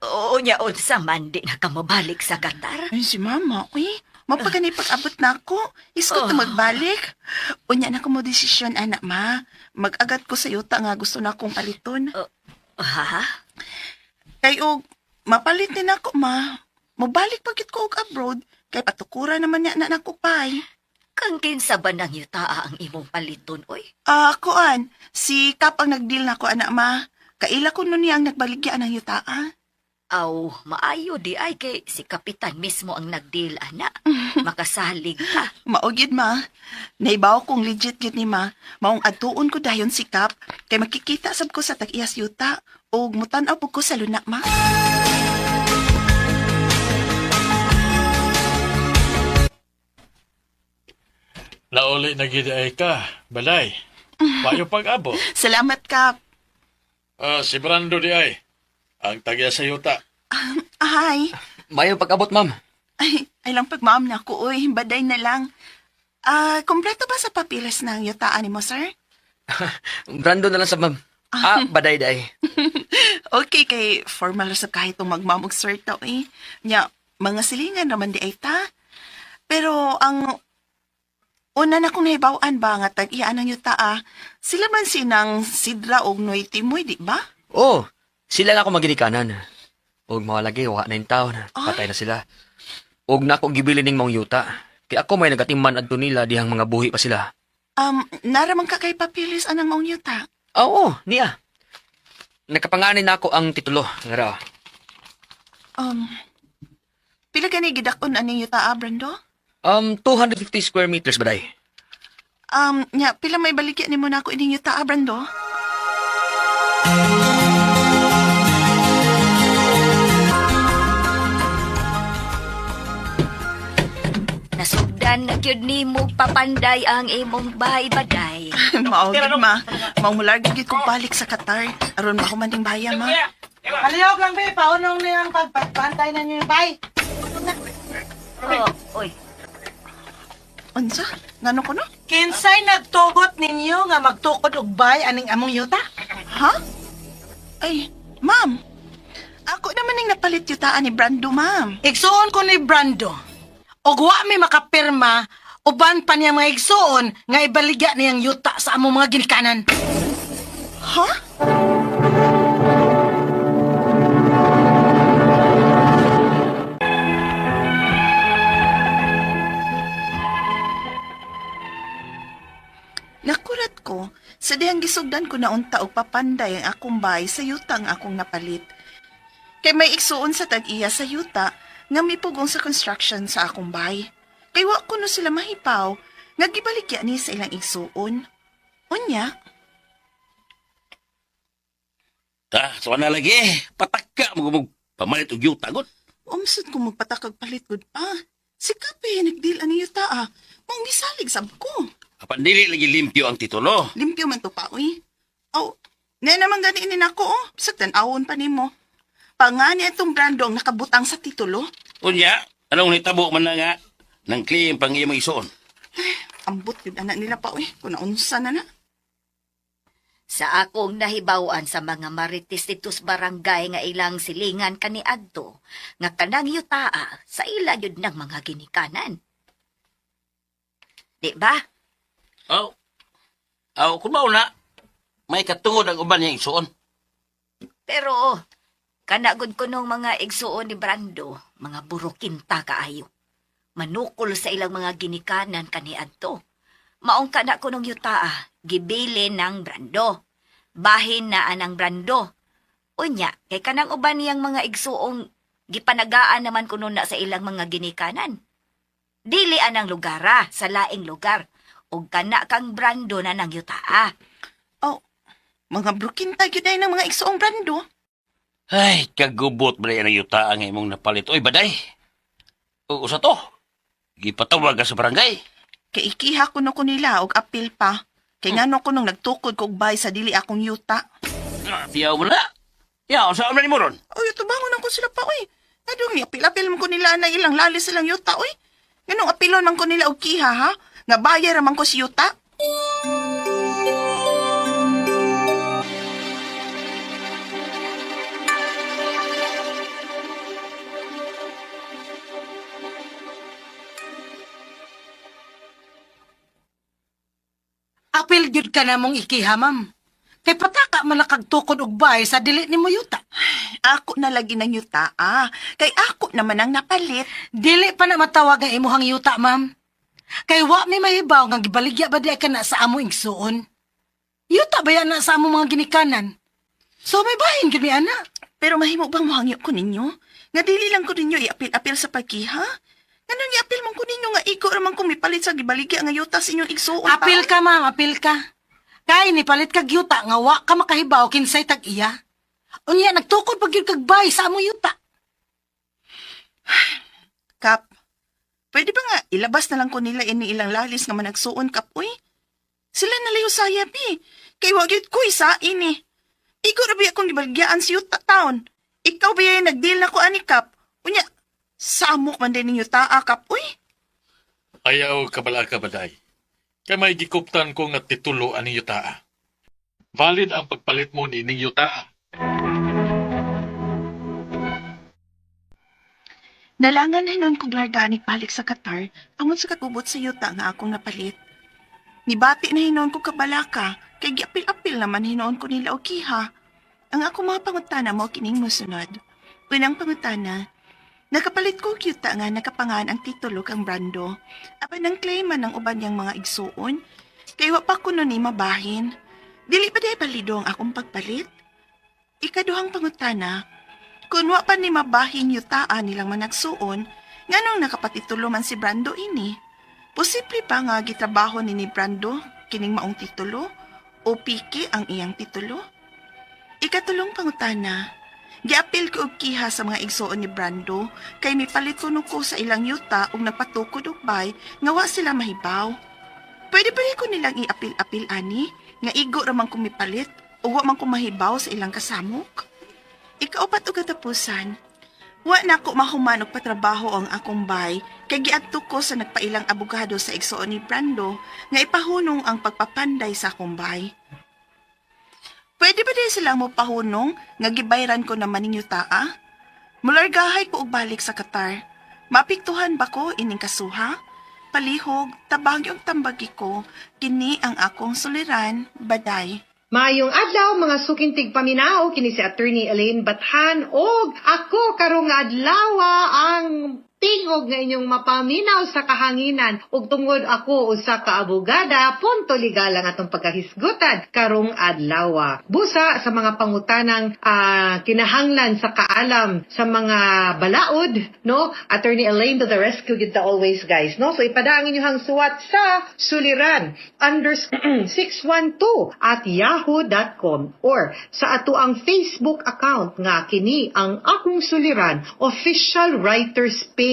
Oo niya, unsa man di na ka mabalik sa Qatar. Ay, si mama, uy. Mapagani pag-abot na ako. Isko oh. Magbalik. Unya na ko mo desisyon, anak ma. Mag-agat ko sa yuta nga gusto na akong paliton. Ha? Kay og mapalit din ako, ma. Mobalik pagkit ko og abroad. Kay patukura naman niya na nakupay. Kang kinsa ba nang yutaa ang imong paliton, oy? Ah, kuan. Si Kap ang nag-deal na ko, anak ma. Kaila ko nun niya ang nagbaligya ng yutaa. Aw, maayo di ay kay si kapitan mismo ang nagdeal, ana. Makasalig ka. Maugid ma. Naibaw kong legit gyud ni ma. Maong adtuon ko dayon si Kap kay makikita sab ko sa tag-iyas yuta ug mutan-aw pud ko sa luna ma. Nauli na gid ay ka, balay. Payo pag-abo. Salamat Kap. Ah, si Brando di ay. Ang tagya sa yuta. Hi. Mayo pag-abot, ma'am. Ay, ay lang pagmaam na ako oy, baday na lang. Ah, kompleto ba sa papiles ng yutaan nimo, sir? Brando na lang sa ma'am. Ah, baday day. Okay kay formal ra sa kahit tong magma'am og sir to eh. Nya, mga silingan naman di ay ta. Pero ang una na kong nahibaw-an ba nga tag-iyaan ang yuta ah, sila man sinang Sidra og Noy Timoy, di ba? Oh, sila nga ako maginikanan. Og mga lagi, wa na yung taon. Patay na sila. Og nako gibili ning mong yuta. Kaya ako may nagatiman adto nila dihang mga buhi pa sila. Naraman ka kay papilis anang maong yuta. Oo, niya. Nakapanganin na ako ang titulo. Ngara. Pila gani gidakon aning yuta ah, Brando? 250 square meters baday. Nya, pila may baligya nimo na ako ining yuta ah, Brando? Nasugdan na gyud nimo papanday ang imong bay baday. Mao gid ma. Maumular gid ko balik sa Qatar. Aron mahuman ning baya ma. Palihog lang, be. Paunong na yung pagpantay na niyo yung bay. Oh, oy. Unsa? Ngano ko no? Kinsay nagtugot ninyo nga magtukod og bay aning among yuta? Ha? Ay, ma'am. Ako naman ning napalit yutaan ni Brando, ma'am. Igsuon ko ni Brando. Og wa mi makapirma uban pa niya mga igsuon nga ibaligya niyang yuta sa among mga ginikanan. Ha? Nakurat ko, sa dihang gisugdan ko na unta og papanday ang akong bahay sa yuta ang akong napalit. Kay may igsuon sa tag-iya sa yuta nga mipugong sa construction sa akong bahay. Kay wa ko no sila mahipaw nga gibaligya ni sa ilang igsuon. Unya, Ta, so na lagi eh. Pataka mo mo pamalit og yuta gud. Umsod ko magpatakag palit gud pa. Si Kape, nagdeal ani yuta ah. Maong gisalig sab ko. Apan dili lagi limpyo ang titulo. Limpyo man to pa, uy. Aw, na naman gani ini nako oh. Bisag tan-awon pa nimo. Pangani itong brando ang nakabutang sa titulo. Unya, anong nitabo man na nga nang claim pang iyang isuon. Ambot yun anak nila pa, uy. Kung naunsa na na. Sa akong nahibaw-an sa mga marites dito sa barangay nga ilang silingan kaniadto, nga kanang yutaa sa ila yun ng mga ginikanan. Di ba? Aw. Aw, kung mao na, may katungod ang uban niyang isuon. Pero kanagod ko nung mga igsuon ni Brando, mga burukinta kaayo. Manukol sa ilang mga ginikanan kaniadto. Maong kana ko nung yutaa, gibili ng Brando. Bahin na anang Brando. Unya, kay kanang uban niyang mga igsuong gipanagaan naman kuno na sa ilang mga ginikanan. Dili anang lugara, sa laing lugar. Og kana kang Brando na nang yutaa. Oh, Mga brukinta gyud ay ng mga igsuong Brando. Ay, kagubot ba ang yuta ang imong napalit. Oy, baday. O, usa to. Gipatawag ka sa barangay. Kay ikiha ko no ko nila og apil pa. Kay ngano ko nung nagtukod ko og bay sa dili akong yuta. Ah, Tiyaw mo na. Tiyaw, saan na ni mo ron? Uy, tubangon ako sila pa, uy. Adong ni apil-apil man ko nila na ilang lali silang yuta, uy. Nganong apilon man ko nila og kiha, ha? Nga bayar man ko si yuta. Apil gyud ka na mong ikiha, ma'am. Kay pataka man lang kag tukod og bahay sa dili nimo yuta. Ako na lagi ng yuta, ah. Kay ako naman ang napalit. Dili pa na matawag ang imuhang yuta, ma'am. Kay wa mi mahibaw nga gibaligya ba di ka na sa amo igsuon. Yuta ba yan na sa amo mga ginikanan? So may bahin gyud mi ana. Pero mahimo bang mohangyo ko ninyo? Nga dili lang ko ninyo iapil-apil sa pagkiha? Nganong iapil man ko ninyo nga igo raman ko mipalit sa gibaligya nga yuta sa inyong igsuon pa? Apil ka, ma'am, apil ka. Kay ni palit kag yuta nga wa ka makahibaw kinsay tag iya. Unya nagtukod pag gyud kag bay sa amo yuta. Kap, pwede ba nga ilabas na lang ko nila ini ilang lalis nga managsuon, Kap, uy? Sila na layo sayap eh. Kay wag yun ko isa ini. Igo rabi akong gibagyaan si Yuta Town. Ikaw ba yung nag-deal na ko ani, Kap? Unya, samok man din ninyo taa, Kap, uy. Ayaw kabala ka, baday. Kay may gikuptan ko nga titulo ani yutaa. Valid ang pagpalit mo ni ning yutaa. Nalangan na nun kong larganik balik sa Qatar, angon sa kagubot sa yuta nga akong napalit. Nibati na hinoon ko kabalaka, kay giapil-apil naman hinoon ko nila o kiha. Ang ako mga pangutana mo kining mosunod. Unang pangutana, nakapalit ko og yuta nga nakapangan ang titulo kang Brando. Apan ang claim man ng uban niyang mga igsuon, kay wa pa kuno ni mabahin. Dili ba day balido ang akong pagpalit? Ikaduhang pangutana, kung wa pa ni mabahin yutaan nilang managsuon, nganong nakapatitulo man si Brando ini? Posible pa nga gitrabaho ni Brando kining maong titulo o piki ang iyang titulo? Ikatulong pangutana, giapil ko og kiha sa mga igsuon ni Brando kay mipalit kuno ko sa ilang yuta ug nagpatukod og bay nga wa sila mahibaw. Pwede ba ko nilang iapil-apil ani nga igo ra man ko mipalit o wa man ko mahibaw sa ilang kasamok? Ikaupat og katapusan, wa na ko mahuman og patrabaho ang akong bay kay giadto ko sa nagpailang abogado sa igsuon ni Brando nga ipahunong ang pagpapanday sa akong bay. Pwede ba din silang mopahunong nga gibayran ko naman ninyo taa? Mulargahay ko og balik sa Qatar. Mapiktuhan ba ko ining kasuha? Palihog, tabang yung tambagi ko, kini ang akong suliran, baday. Maayong adlaw mga sukintig paminaw kini si Attorney Elaine Bathan og ako karong adlaw ang tingog nga inyong mapaminaw sa kahanginan ug tungod ako usa ka abogada punto legal ang atong pagkahisgutan karong adlaw. Busa sa mga pangutanang kinahanglan sa kaalam sa mga balaod, no? Attorney Elaine to the rescue gid ta always, guys, no? So ipada ang inyong suwat sa suliran_612@yahoo.com or sa ato ang Facebook account nga kini ang Akong Suliran Official Writers Page.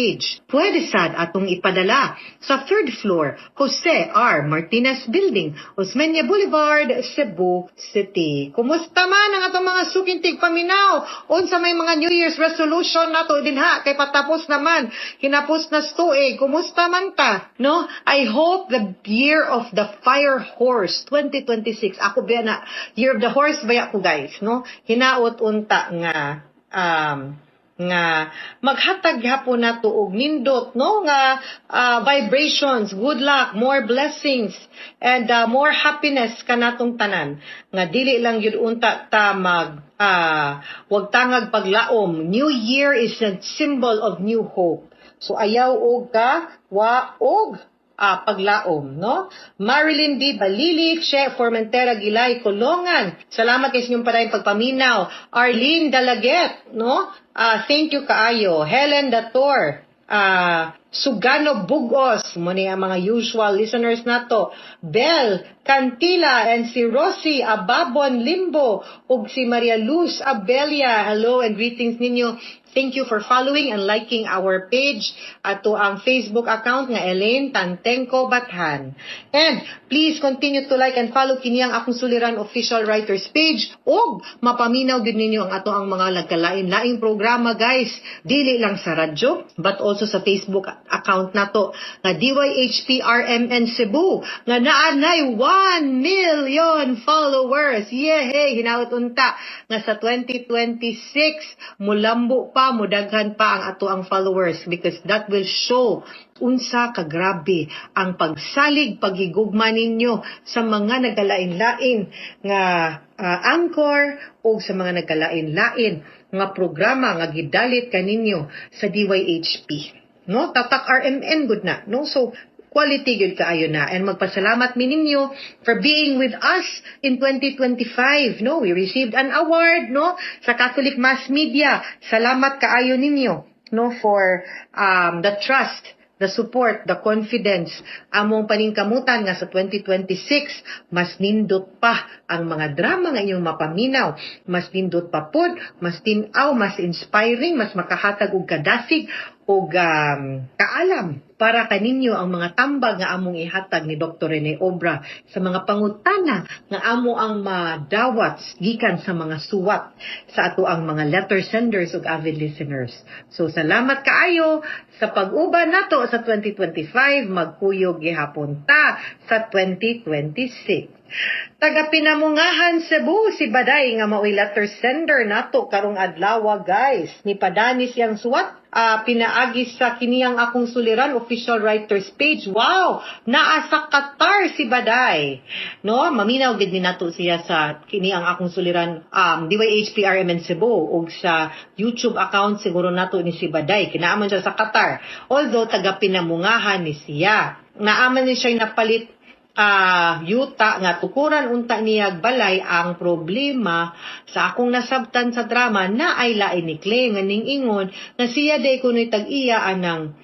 Pwede sad atong ipadala sa third floor, Jose R. Martinez Building, Osmeña Boulevard, Cebu City. Kumusta man ang atong mga sukintig paminaw? Unsa may mga New Year's resolution nato dinha kay patapos naman, hinapos na tuig. Kumusta man ta? No? I hope the year of the fire horse 2026. Ako ba na year of the horse ba ako, guys, no? Hinaot unta nga nga maghatag gihapon nato og nindot, no, nga vibrations, good luck, more blessings and more happiness kanatong tanan nga dili lang gyud unta ta mag wag tangag paglaom. New year is a symbol of new hope, so ayaw og ka wa og paglaom, no? Marilyn D. Balili, Che Formentera Gilay, Kolongan. Salamat kay sa inyong padayong pagpaminaw. Arlene Dalaget, no? Thank you kaayo. Helen Dator. Sugano Bugos, mo ni ang mga usual listeners nato. Bel Cantila and si Rosie Ababon Limbo ug si Maria Luz Abelia. Hello and greetings ninyo. Thank you for following and liking our page, ato ang Facebook account nga Elaine Tantengco Bathan. And please continue to like and follow kini ang akong suliran official writers page ug mapaminaw gid ninyo ang ato ang mga nagkalain-laing programa, guys. Dili lang sa radyo but also sa Facebook account nato nga DYHPRMN Cebu nga naa nay 1 million followers. Yehey! Hinaot unta nga sa 2026 mulambo pa, mudaghan pa ang ato ang followers because that will show unsa kagrabe ang pagsalig, paghigugma ninyo sa mga nagkalain-lain nga anchor o sa mga nagkalain-lain nga programa nga gidalit kaninyo sa DYHP. No? Tatak RMN gud na, no? So quality gyud kaayo na and magpasalamat mi ninyo for being with us in 2025, no? We received an award, no, sa Catholic Mass Media. Salamat kaayo ninyo, no, for the trust, the support, the confidence. Among paningkamutan nga sa 2026, mas nindot pa ang mga drama nga inyong mapaminaw, mas nindot pa pod, mas tin-aw, mas inspiring, mas makahatag og kadasig og kaalam para kaninyo ang mga tambag nga among ihatag ni Dr. Rene Obra sa mga pangutana nga amo ang madawat gikan sa mga suwat sa ato ang mga letter senders ug avid listeners. So salamat kaayo sa pag-uban nato sa 2025, magkuyog gihapon ta sa 2026. Taga Pinamungahan, Cebu, si Baday nga maoy letter sender nato karong adlaw, guys. Ni padani siyang suwat pinaagi sa kiniyang akong suliran official writers page. Wow! Naa sa Qatar si Baday. No, maminaw gid ni nato siya sa kiniyang akong suliran DYHPRMN Cebu ug sa YouTube account siguro nato ni si Baday. Kinaaman siya sa Qatar. Although taga Pinamungahan ni siya. Naaman ni siya napalit yuta nga tukuran unta niya balay. Ang problema sa akong nasabtan sa drama na ay lain ni Clay nga ning ingon nga siya day kuno'y tag-iya anang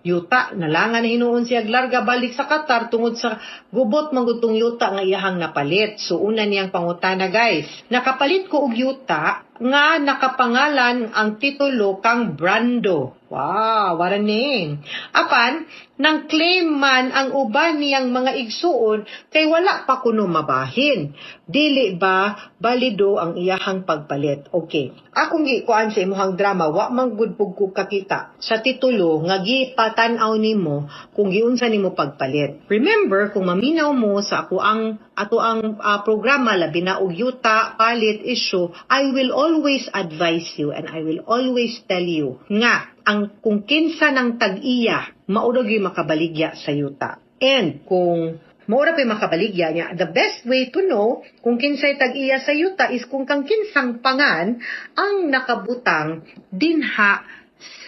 yuta. Nalangan na hinuon siya larga balik sa Qatar tungod sa gubot man gud tong yuta nga iyahang napalit. So una niyang pangutana, guys, nakapalit ko og yuta nga nakapangalan ang titulo kang Brando. Wow, what a name. Apan, nang claim man ang uban niyang mga igsuon kay wala pa kuno mabahin. Dili ba balido ang iyahang pagpalit? Okay. Akong gikuan sa imuhang drama, wa man gud pug ko kakita sa titulo nga gipatan-aw nimo kung giunsa nimo pagpalit. Remember, kung maminaw mo sa ako ang ato ang programa labi na og yuta palit issue, I will always advise you and I will always tell you nga ang kung kinsa ng tag-iya mao ra gyud makabaligya sa yuta. And kung mao ra pa'y makabaligya niya, the best way to know kung kinsay tag-iya sa yuta is kung kang kinsang pangan ang nakabutang dinha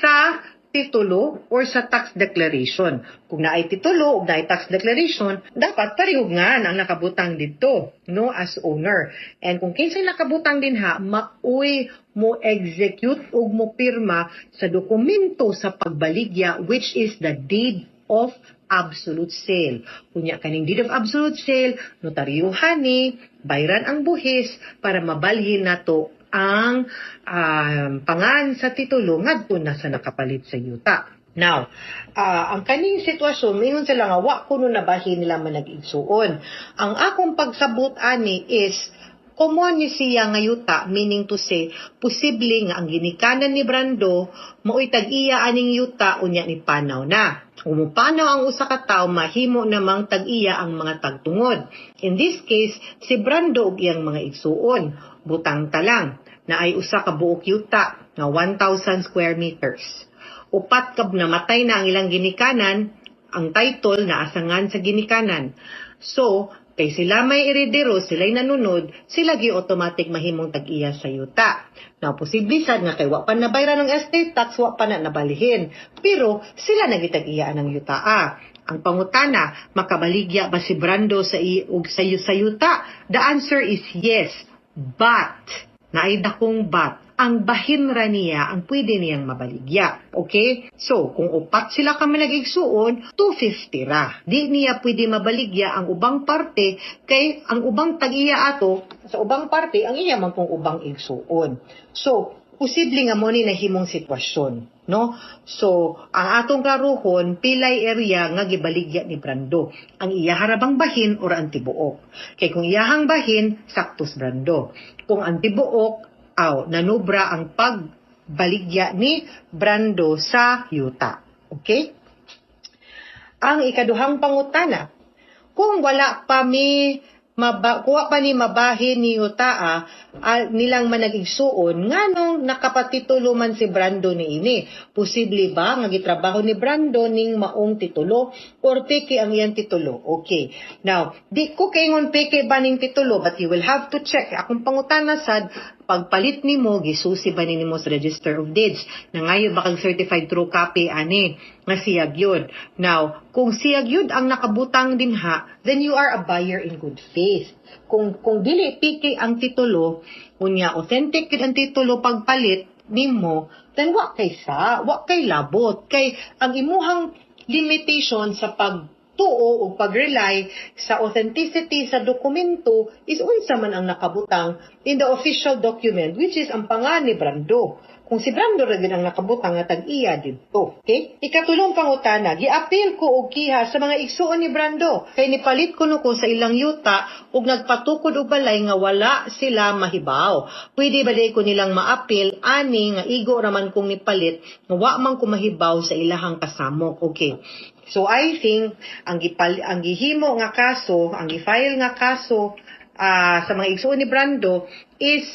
sa titulo or sa tax declaration. Kung naay titulo o naay tax declaration, dapat pareho nga ang nakabutang dito, no, as owner. And kung kinsay nakabutang dinha, maoy mo execute ug mo pirma sa dokumento sa pagbaligya, which is the deed of absolute sale. Kunya kaning deed of absolute sale, notaryuhan ni, bayran ang buhis para mabalhin nato ang pangan sa titulo ngadto na sa nakapalit sa yuta. Now, ang kaning sitwasyon, mingon sila nga wa kuno nabahin nila man nag-igsuon. Ang akong pagsabot ani is common ni siya nga yuta, meaning to say, posible nga ang ginikanan ni Brando mao'y tag-iya aning yuta unya ni panaw na. Kung mupanaw ang usa ka tawo, mahimo namang tag-iya ang mga tagtungod. In this case, si Brando ug iyang mga igsuon. Butang ta lang na ay usa ka buok yuta nga 1,000 square meters. Upat ka namatay na ang ilang ginikanan, ang title naasangan sa ginikanan. So, kay sila may eredero, sila'y nanunod, sila gi automatic mahimong tag-iya sa yuta. Now, posible sad nga kay wa pa nabayran ng estate tax, wa pa na nabalihin. Pero sila nagitag-iya ng yuta. Ang pangutana, makabaligya ba si Brando sa og sa yuta? The answer is yes. But, naay dakong but. Ang bahin ra niya ang pwede niyang mabaligya. Okay? So, kung upat sila ka managigsuon, 250 ra. Di niya pwede mabaligya ang ubang parte kay ang ubang tag-iya ato sa ubang parte ang iya man kung ubang igsuon. So, posible nga mo ni nahimong sitwasyon, no? So, ang atong klarohon, pilay area nga gibaligya ni Brando. Ang iya harabang bahin or ang tibuok? Kay kung iyahang bahin, saktos Brando. Kung ang tibuok, aw, nanubra ang pagbaligya ni Brando sa yuta. Okay? Ang ikaduhang pangutana, kung wala pa mi kuha pa ni mabahin ni yutaa nilang managigsuon, nganong nakapatitulo man si Brando ni ini? Posible ba nga gitrabaho ni Brando ning maong titulo or peke ang iyang titulo? Okay. Now, di ko kaingon peke ba ning titulo, but you will have to check. Akong pangutana sad, pagpalit nimo, gisusi ba nimo sa Register of Deeds? Nangayo ba kag certified true copy ani nga siyag yun? Now, kung siyag yun ang nakabutang dinha, then you are a buyer in good faith. Kung dili peke ang titulo, unya authentic gyud ang titulo pagpalit nimo, then wa kay sa, wa kay labot. Kay ang imuhang limitation sa pag tuo o pag-rely sa authenticity sa dokumento is unsa man ang nakabutang in the official document, which is ang pangan ni Brando. Kung si Brando ra gid ang nakabutang nga tag-iya didto. Okay? Ikatulong pangutana, giapil ko og kiha sa mga igsuon ni Brando kay nipalit kuno ko sa ilang yuta ug nagpatukod og balay nga wala sila mahibaw. Pwede ba di ko nilang maapil ani nga igo raman kong nipalit nga wa man ko mahibaw sa ilahang kasamok? Okay. So I think ang gihimo nga kaso, ang gi-file nga kaso sa mga igsuon ni Brando is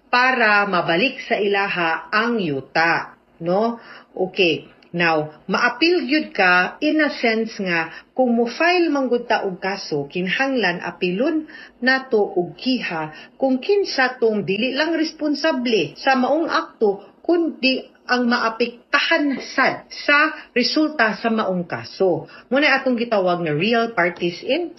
para mabalik sa ilaha ang yuta, no? Okay. Now, maapil gyud ka in a sense nga kung mo-file man gud ta og kaso, kinahanglan apilon nato og kiha kung kinsa tong dili lang responsable sa maong akto kundi ang maapektahan sad sa resulta sa maong kaso. Muna atong gitawag na real parties in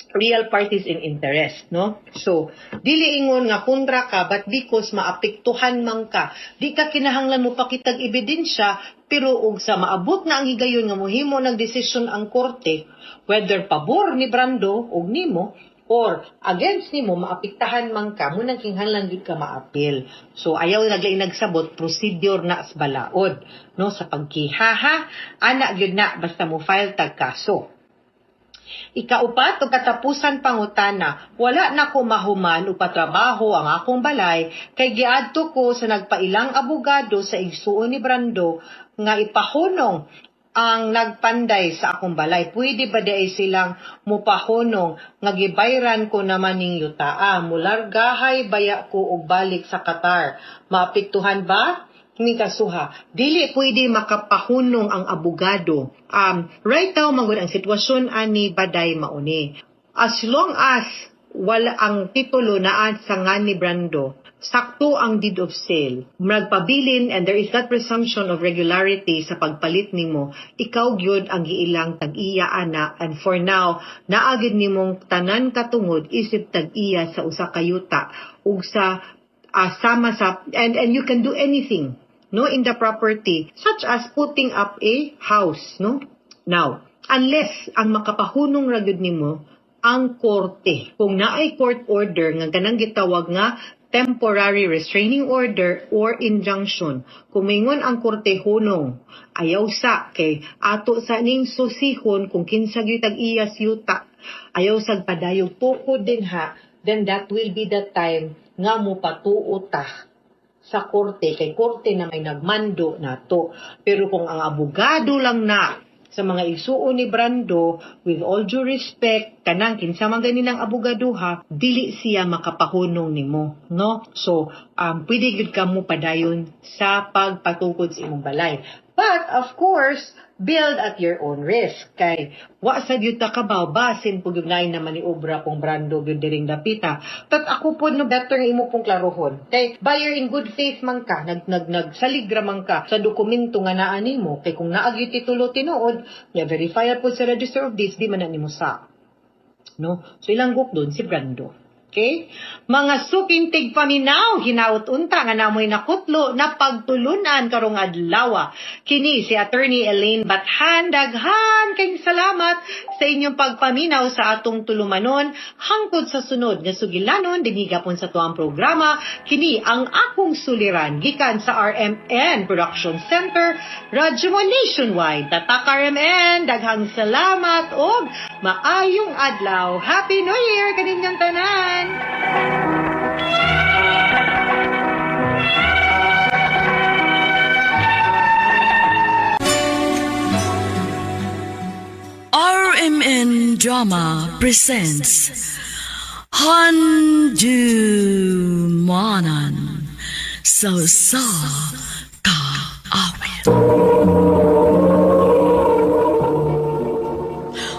interest, no? So, dili ingon nga kontra ka, but because maapektuhan man ka, di ka kinahanglan mo pakitag ebidensya, pero og sa maabot na ang higayon nga mohimo ng desisyon ang korte, whether pabor ni Brando og nimo or against nimo, maapektahan man ka, mo nang kinahanglan gyud ka maapil. So ayaw naglain nagsabot, procedure na sa balaod, no, sa pagkiha ha, ana gyud na basta mo file tag kaso. Ikaupat o katapusan pangutana, wala na ko mahuman upatrabaho ang akong balay kay giadto ko sa nagpailang abogado sa igsuon ni Brando nga ipahunong ang nagpanday sa akong balay. Pwede ba di silang mupahunong nga gibayran ko naman ning yutaa? Mulargahay baya ko og balik sa Qatar? Maapektuhan ba ni kasuha? Dili pwede makapahunong ang abogado. Right now, manggod ang sitwasyon ani baday mauni. As long as wala ang titulo naa sa ngan ni Brando, sakto ang deed of sale, nagpabilin and there is that presumption of regularity sa pagpalit nimo, ikaw gyud ang giilang tag-iya ana, and for now, naa gyud nimong tanan katungod isip tag-iya sa usa ka yuta ug sa sama sa and you can do anything, no, in the property, such as putting up a house, no? Now, unless ang makapahunong ra gyud nimo ang korte, kung naay court order nga kanang gitawag nga temporary restraining order or injunction, kung mingon ang korte hunong, ayaw sa kay ato sa ning susihon kung kinsa gyud tag-iya sa yuta, ayaw sag padayog tukod dinha, then that will be the time nga mo patuo ta sa korte kay korte na may nagmando nato. Pero kung ang abogado lang na sa mga igsuon ni Brando, with all due respect, kanang kinsa man gani ng abogado ha, dili siya makapahunong nimo, no? So, pwede gyud ka mo padayon sa pagpatukod sa imong balay. But, of course, build at your own risk. Kay, wa sa gyud ta kabaw, basin po gyud naay naman ni obra kung Brando gyud diring dapita. But ako po, no, better nga imo pong klarohon. Kay, buyer in good faith man ka, nag, nag, nagsalig ra man ka sa dokumento nga naa nimo. Kay kung naa gyud titulo tinuod, ya verify po sa Register of Deeds, di man na nimo sa. No? So ilang guk doon si Brando. Okay? Mga suking tigpaminaw, hinaut unta nga namoy nakutlo na pagtulunan karong adlaw. Kini si Attorney Elaine Bathan, daghan kayong salamat sa inyong pagpaminaw sa atong tulumanon hangtod sa sunod nga sugilanon dinhi gapon sa tuang programa kini ang akong suliran gikan sa RMN Production Center, Radyo Mo Nationwide. Tatak RMN, daghang salamat og maayong adlaw. Happy New Year kaninyong tanan. RMN Drama presents Handumanan sa Usa Ka Awit.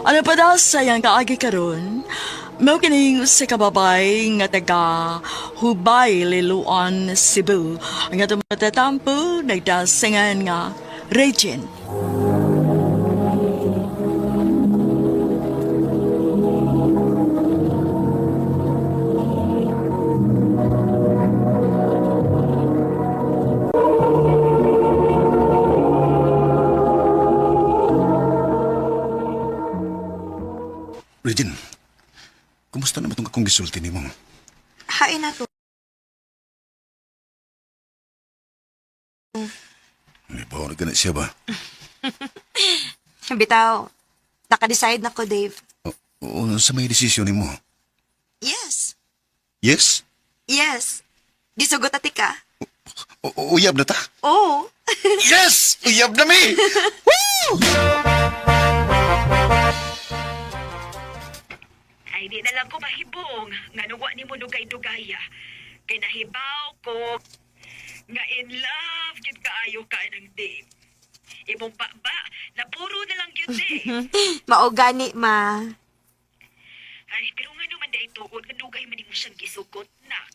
Ano pa daw sayang kaagi karon? Mao kining sa kababay nga taga Hubay, Liloan, Cebu. Ang atong matatampo nagdasingan nga Regine. Regine, kumusta naman itong akong gisulti nimo? Hain na to. May bawa na gana siya ba? Bitaw, naka-decide na ko, Dave. Oo, sa may desisyon nimo. Yes. Yes? Yes. Gisugot ati ka. Uyab na ta? Oo. Yes! Uyab na mi! Ay, di na lang ko mahibong nga nuwa ni mo dugay-dugaya. Kay nahibaw ko nga in love gyud kaayo ka ng Dave. Imong baba, napuro na lang gyud eh. Mao gani, ma. Ay, pero nga naman dahil tuod, nga dugay man nimo siyang gisugot, nak.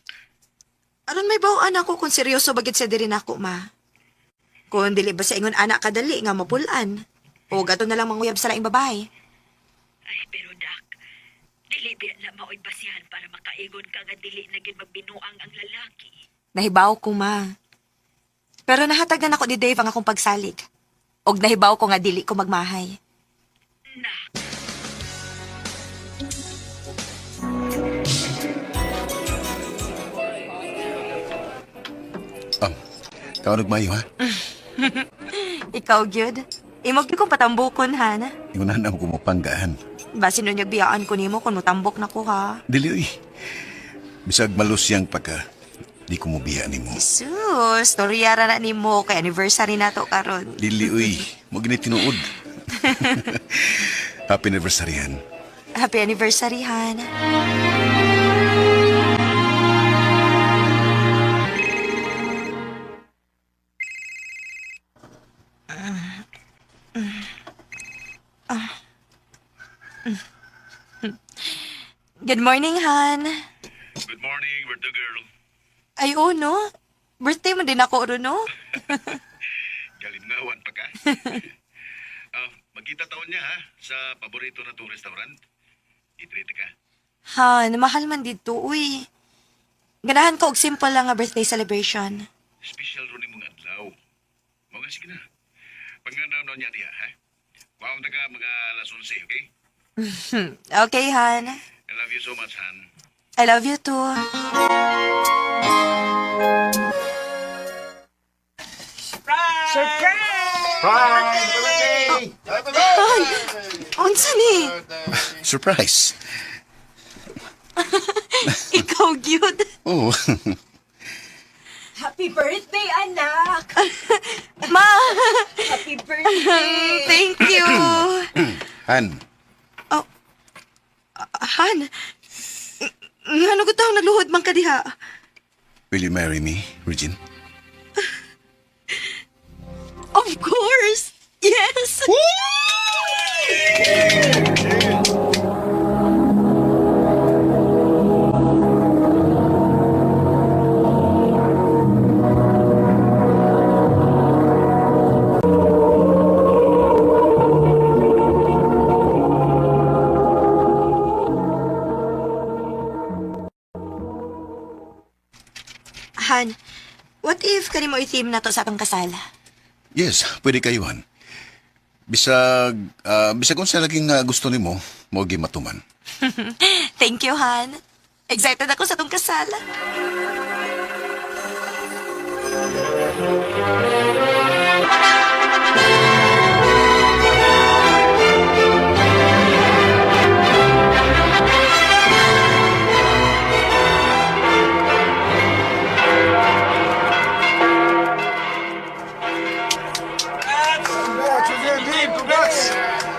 Aron may bawaan ako kung seryoso bagit sa diri nako, ma. Kung dili ba sa ingon anak kadali nga mapulan. O gato na lang manguyab sa laing babae. Ay, pero dak, dili biya na maoy basihan para makaigon ka nga dili na gyud magbinuang ang lalaki. Nahibaw ko, ma. Pero nahatag na nako ni Dave ang akong pagsalig. Og nahibaw ko nga dili ko magmahay. Nak, Ikaw nagmayo, ha? Ikaw, gyud. Imog gyud kong patambukon, han. Ingunahan ako mo panggaan. Basin nun biyaan ko nimo kung motambok na ko, ha. Dili, uy. Bisag malusyang pa ka, di ko mobiya nimo. Sus, storya ra na nimo kay anniversary nato karon. Dili, uy. Mo gini tinuod. Happy anniversary, han. Happy anniversary, han. Good morning, Han. Good morning, birthday girl. Ay, oh, no? Birthday mo din ako, ro, no? Galingawan pa ka. Magkita taon niya, ha? Sa paborito na tong restaurant. Itrete ka. Han, mahal man dito, uy. Ganahan ko og simple lang nga birthday celebration. Special ro ni mong adlaw. Mga sige na. Pangandam na niya diha, ha? Kuhaon ta ka mga alas 11, okay? Okay, Han. I love you so much, Han. I love you too. Surprise! Ay, unsa ni? Surprise! Ikaw, gyud. Oo. Happy birthday, anak! Ma! Happy birthday! Thank you. Han, Han, ngano ko taong nagluhod man ka diha? will you marry me, Regine? Of course! Yes! Han, what if kani mo i-theme na to sa atong kasal? Yes, pwede kayo, Han. Bisag, bisag unsa laging gusto nimo, mao gyud matuman. Thank you, Han. Excited ako sa atong kasal.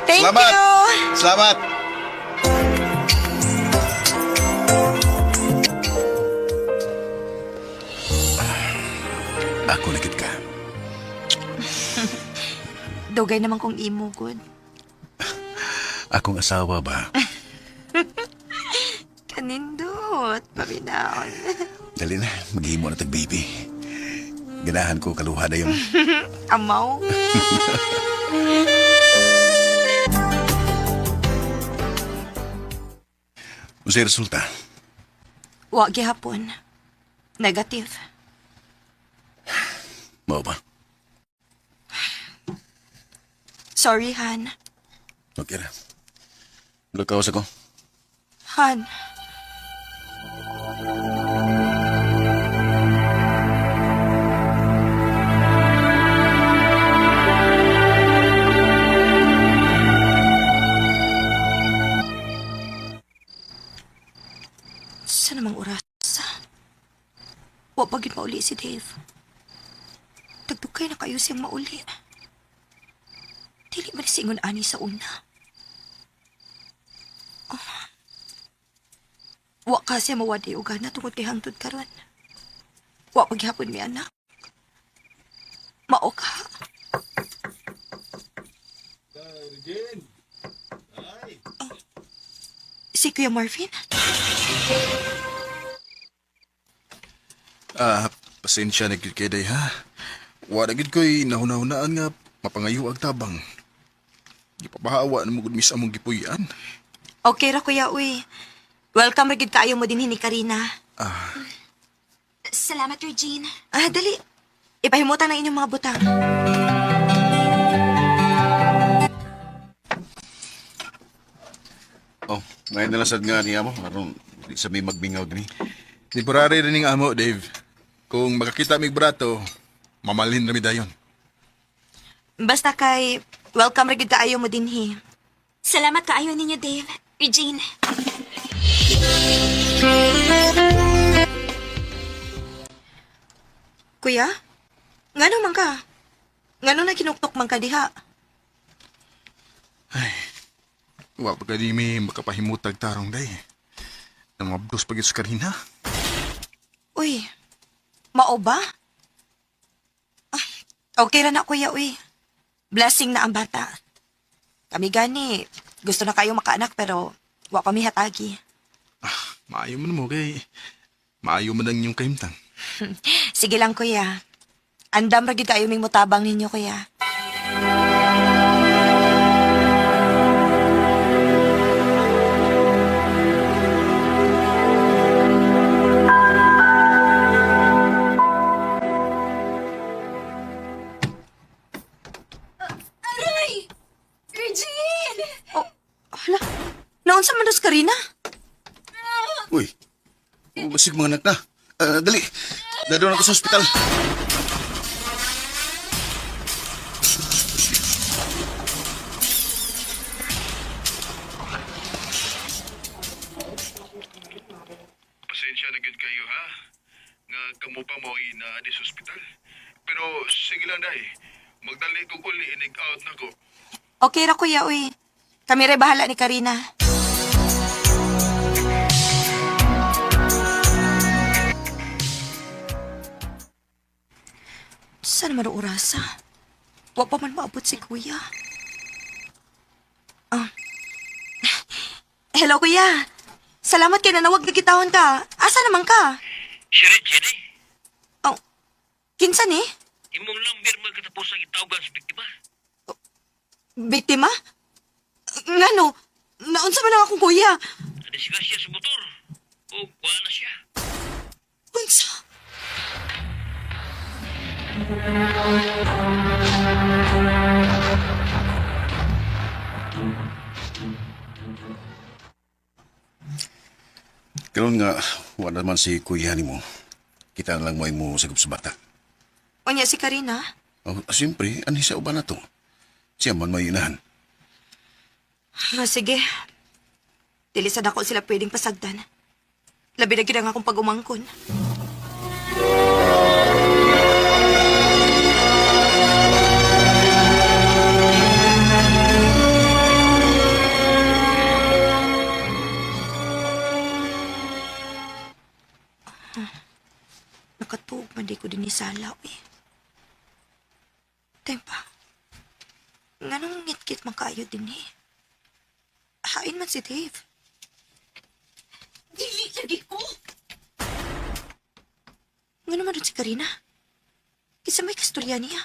Thank Salamat. you! Salamat! Ako na gid ka. Dugay naman kong imo, good. Akong asawa ba? Kanindot, paminaon. Dali na, maghimo na tag baby. Ganahan ko kaluha na yun. Amaw. Unsay resulta? Wa gihapon. Negative. Mao ba? Sorry, Han. Okay ra. Lukawas ako. Han. Sa namang oras? Wa pa gyud mauli si Dave. Tagdugay na kayo siyang mauli. Dili man singon ani sa una. Wa ka siya mawadi og gana tungod kay hangtod karon. Wa paghapon mi anak. Mao ka. Oh. Si Kuya Marvin? Ah, pasensya na gyud kay day ha. Wa na gyud ko'y nahuna-hunaan nga mapangayo ang tabang. Gipabahawa na mo gud mis among gipuy-an. Okay ra kuya uy. Welcome ra gid kaayo mo dinhi ni Karina. Ah, Salamat, Regine. Ah, dali. Ipahimutan na inyong mga butang. Oh, ngayon na lang sad nga niya mo. Aron, di sa may magbingaw gani. temporary rin ning amo, Dave. Kung makakita mig brato, mamalhin ra mi dayon. Basta kay welcome ra gid kaayo mo dinhi. Salamat kaayo ninyo, Dave. Regine. Kuya? Ngano man ka? Ngano na kinuktok man ka diha? Wa pa gani mi makapahimutag tarong day. Namabdos pa gyud sa Karina. Uy, mao ba? Ah, okay ra na kuya, uy. Blessing na ang bata. Kami gani, gusto na kayo makaanak pero wa pa mi hatagi. Maayo man mo kay maayo man ang inyong kahimtang. Sige lang kuya. Andam ra gyud kayo ming mutabang ninyo kuya. Aray! Regine! Oh, hala. Naunsa man dos Karina? Uy, basig mga anak na. Ah, dali, dadon ako sa ospital. Pasensya na gyud kayo ha. Nga kamo pa mo na di sa ospital. Pero sige lang day. Magdali ko uli inig out na ko. Okay ra kuya, uy. Kami ray bahala ni Karina. Saan naman ang orasa? Wa pa man maabot si kuya. Ah. Hello, kuya. Salamat kay nanawag na kitahon ka. Asa naman ka? Si Regine, eh. Oh, kinsa ni? Imong number magkatapos ang itawagan sa biktima. Biktima? Ngano? Naunsa man ang akong kuya? Nadisgrasya sa motor. O, kuha na siya. Unsa? Karon nga, wala man si kuya nimo. Kita na lang mo mo sagop sa bata. Unya si Karina. Oh, siyempre, anhi sa uban na to. Siya man may inahan. Ah, sige. Dili sad ako sila pwedeng pasagdan. Labi na gyud ang akong pag-umangkon. Ah, nakatuog man di ko din isalaw eh. Tempa. Nganong ngit-ngit man kayo din eh. Hain man si Dave. Dili lagi ko. Nga naman rin si Karina. Kisa may kasturya niya.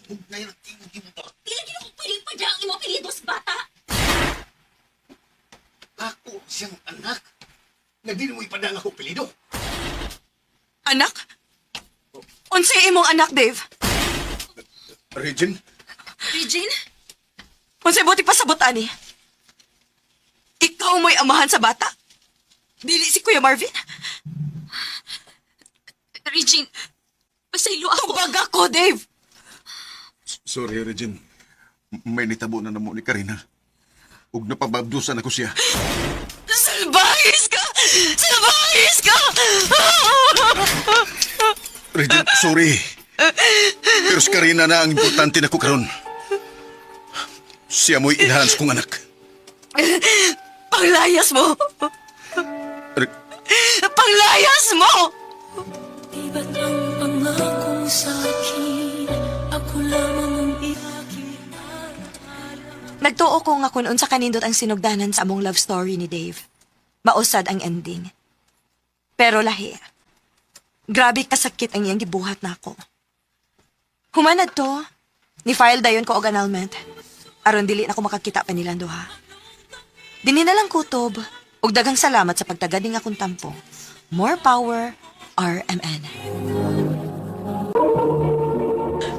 Dili gid ako pwedeng padya ang imong apelyido sa bata. Ako siyang anak. Na di mo ipadang ako pilido. Anak? Unsay imong anak, Dave? Regine? Regine? Unsay buti pasabot ani? Ikaw mo'y amahan sa bata? Dili si Kuya Marvin? Regine, pasaylo ako. Tubag ako, Dave! Sorry, Regine. May nitabo na namo ni Karina. Ug napababdusan ako siya. Salbahis ka! Salbahis ka! Regine, sorry. Pero si Karina na ang importante na ko karon. Siya mo'y inahan sa kong anak. Panglayas mo! Re- Panglayas mo! Di ba't ang pangakong sa'kin, ako lamang ang iakit. Nagtuo ko nga kung unsa kanindot ang sinugdanan sa among love story ni Dave. Mausad ang ending. Pero lahi. Grabe kasakit ang iyang gibuhat nako. Humanad to, ni-file dayon ko og annulment. Aron dili na ko makakita pa nilang duha. Dinhi na lang kutob, ug daghang salamat sa pagtagad ning akong tampo. More power, RMN.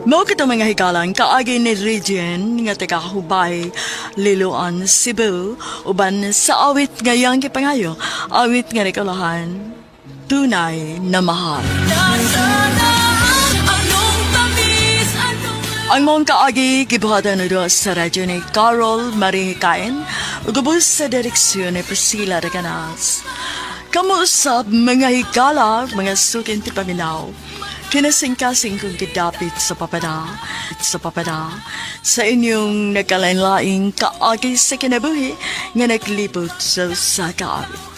Mao kita mga hikalang kaagi ni Regine nga taga Hubay, Liloan, Cebu, uban sa awit ngayang gipangayo, awit nga nikalahan, tunay na mahal. Anong tamis, anong Ang mong kaagi gibuhatan na doon sa radyo ni Carol Marie Hikain, ug sa direksyon ni Priscilla de Canals. Kamuusap mga higala, mga sukin ti paminaw. Kinasingkasing kong gidapit sa papada, sa papada, sa inyong nagkalain-laing kaagi sa kinabuhi nga naglibot sa usa ka awit.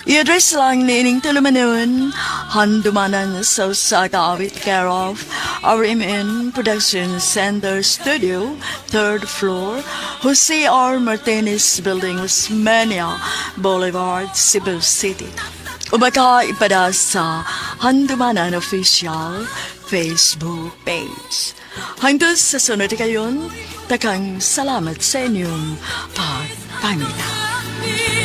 I-address lang ni ining tulumanon, handumanan sa usa ka awit care of RMN Production Center Studio, third floor, Jose R. Martinez Building, Osmeña Boulevard, Cebu City. O baka ipada sa Handumanan Official Facebook page. Hanggang sa sunod kayon, takang salamat sa inyong pagpangita. tamis.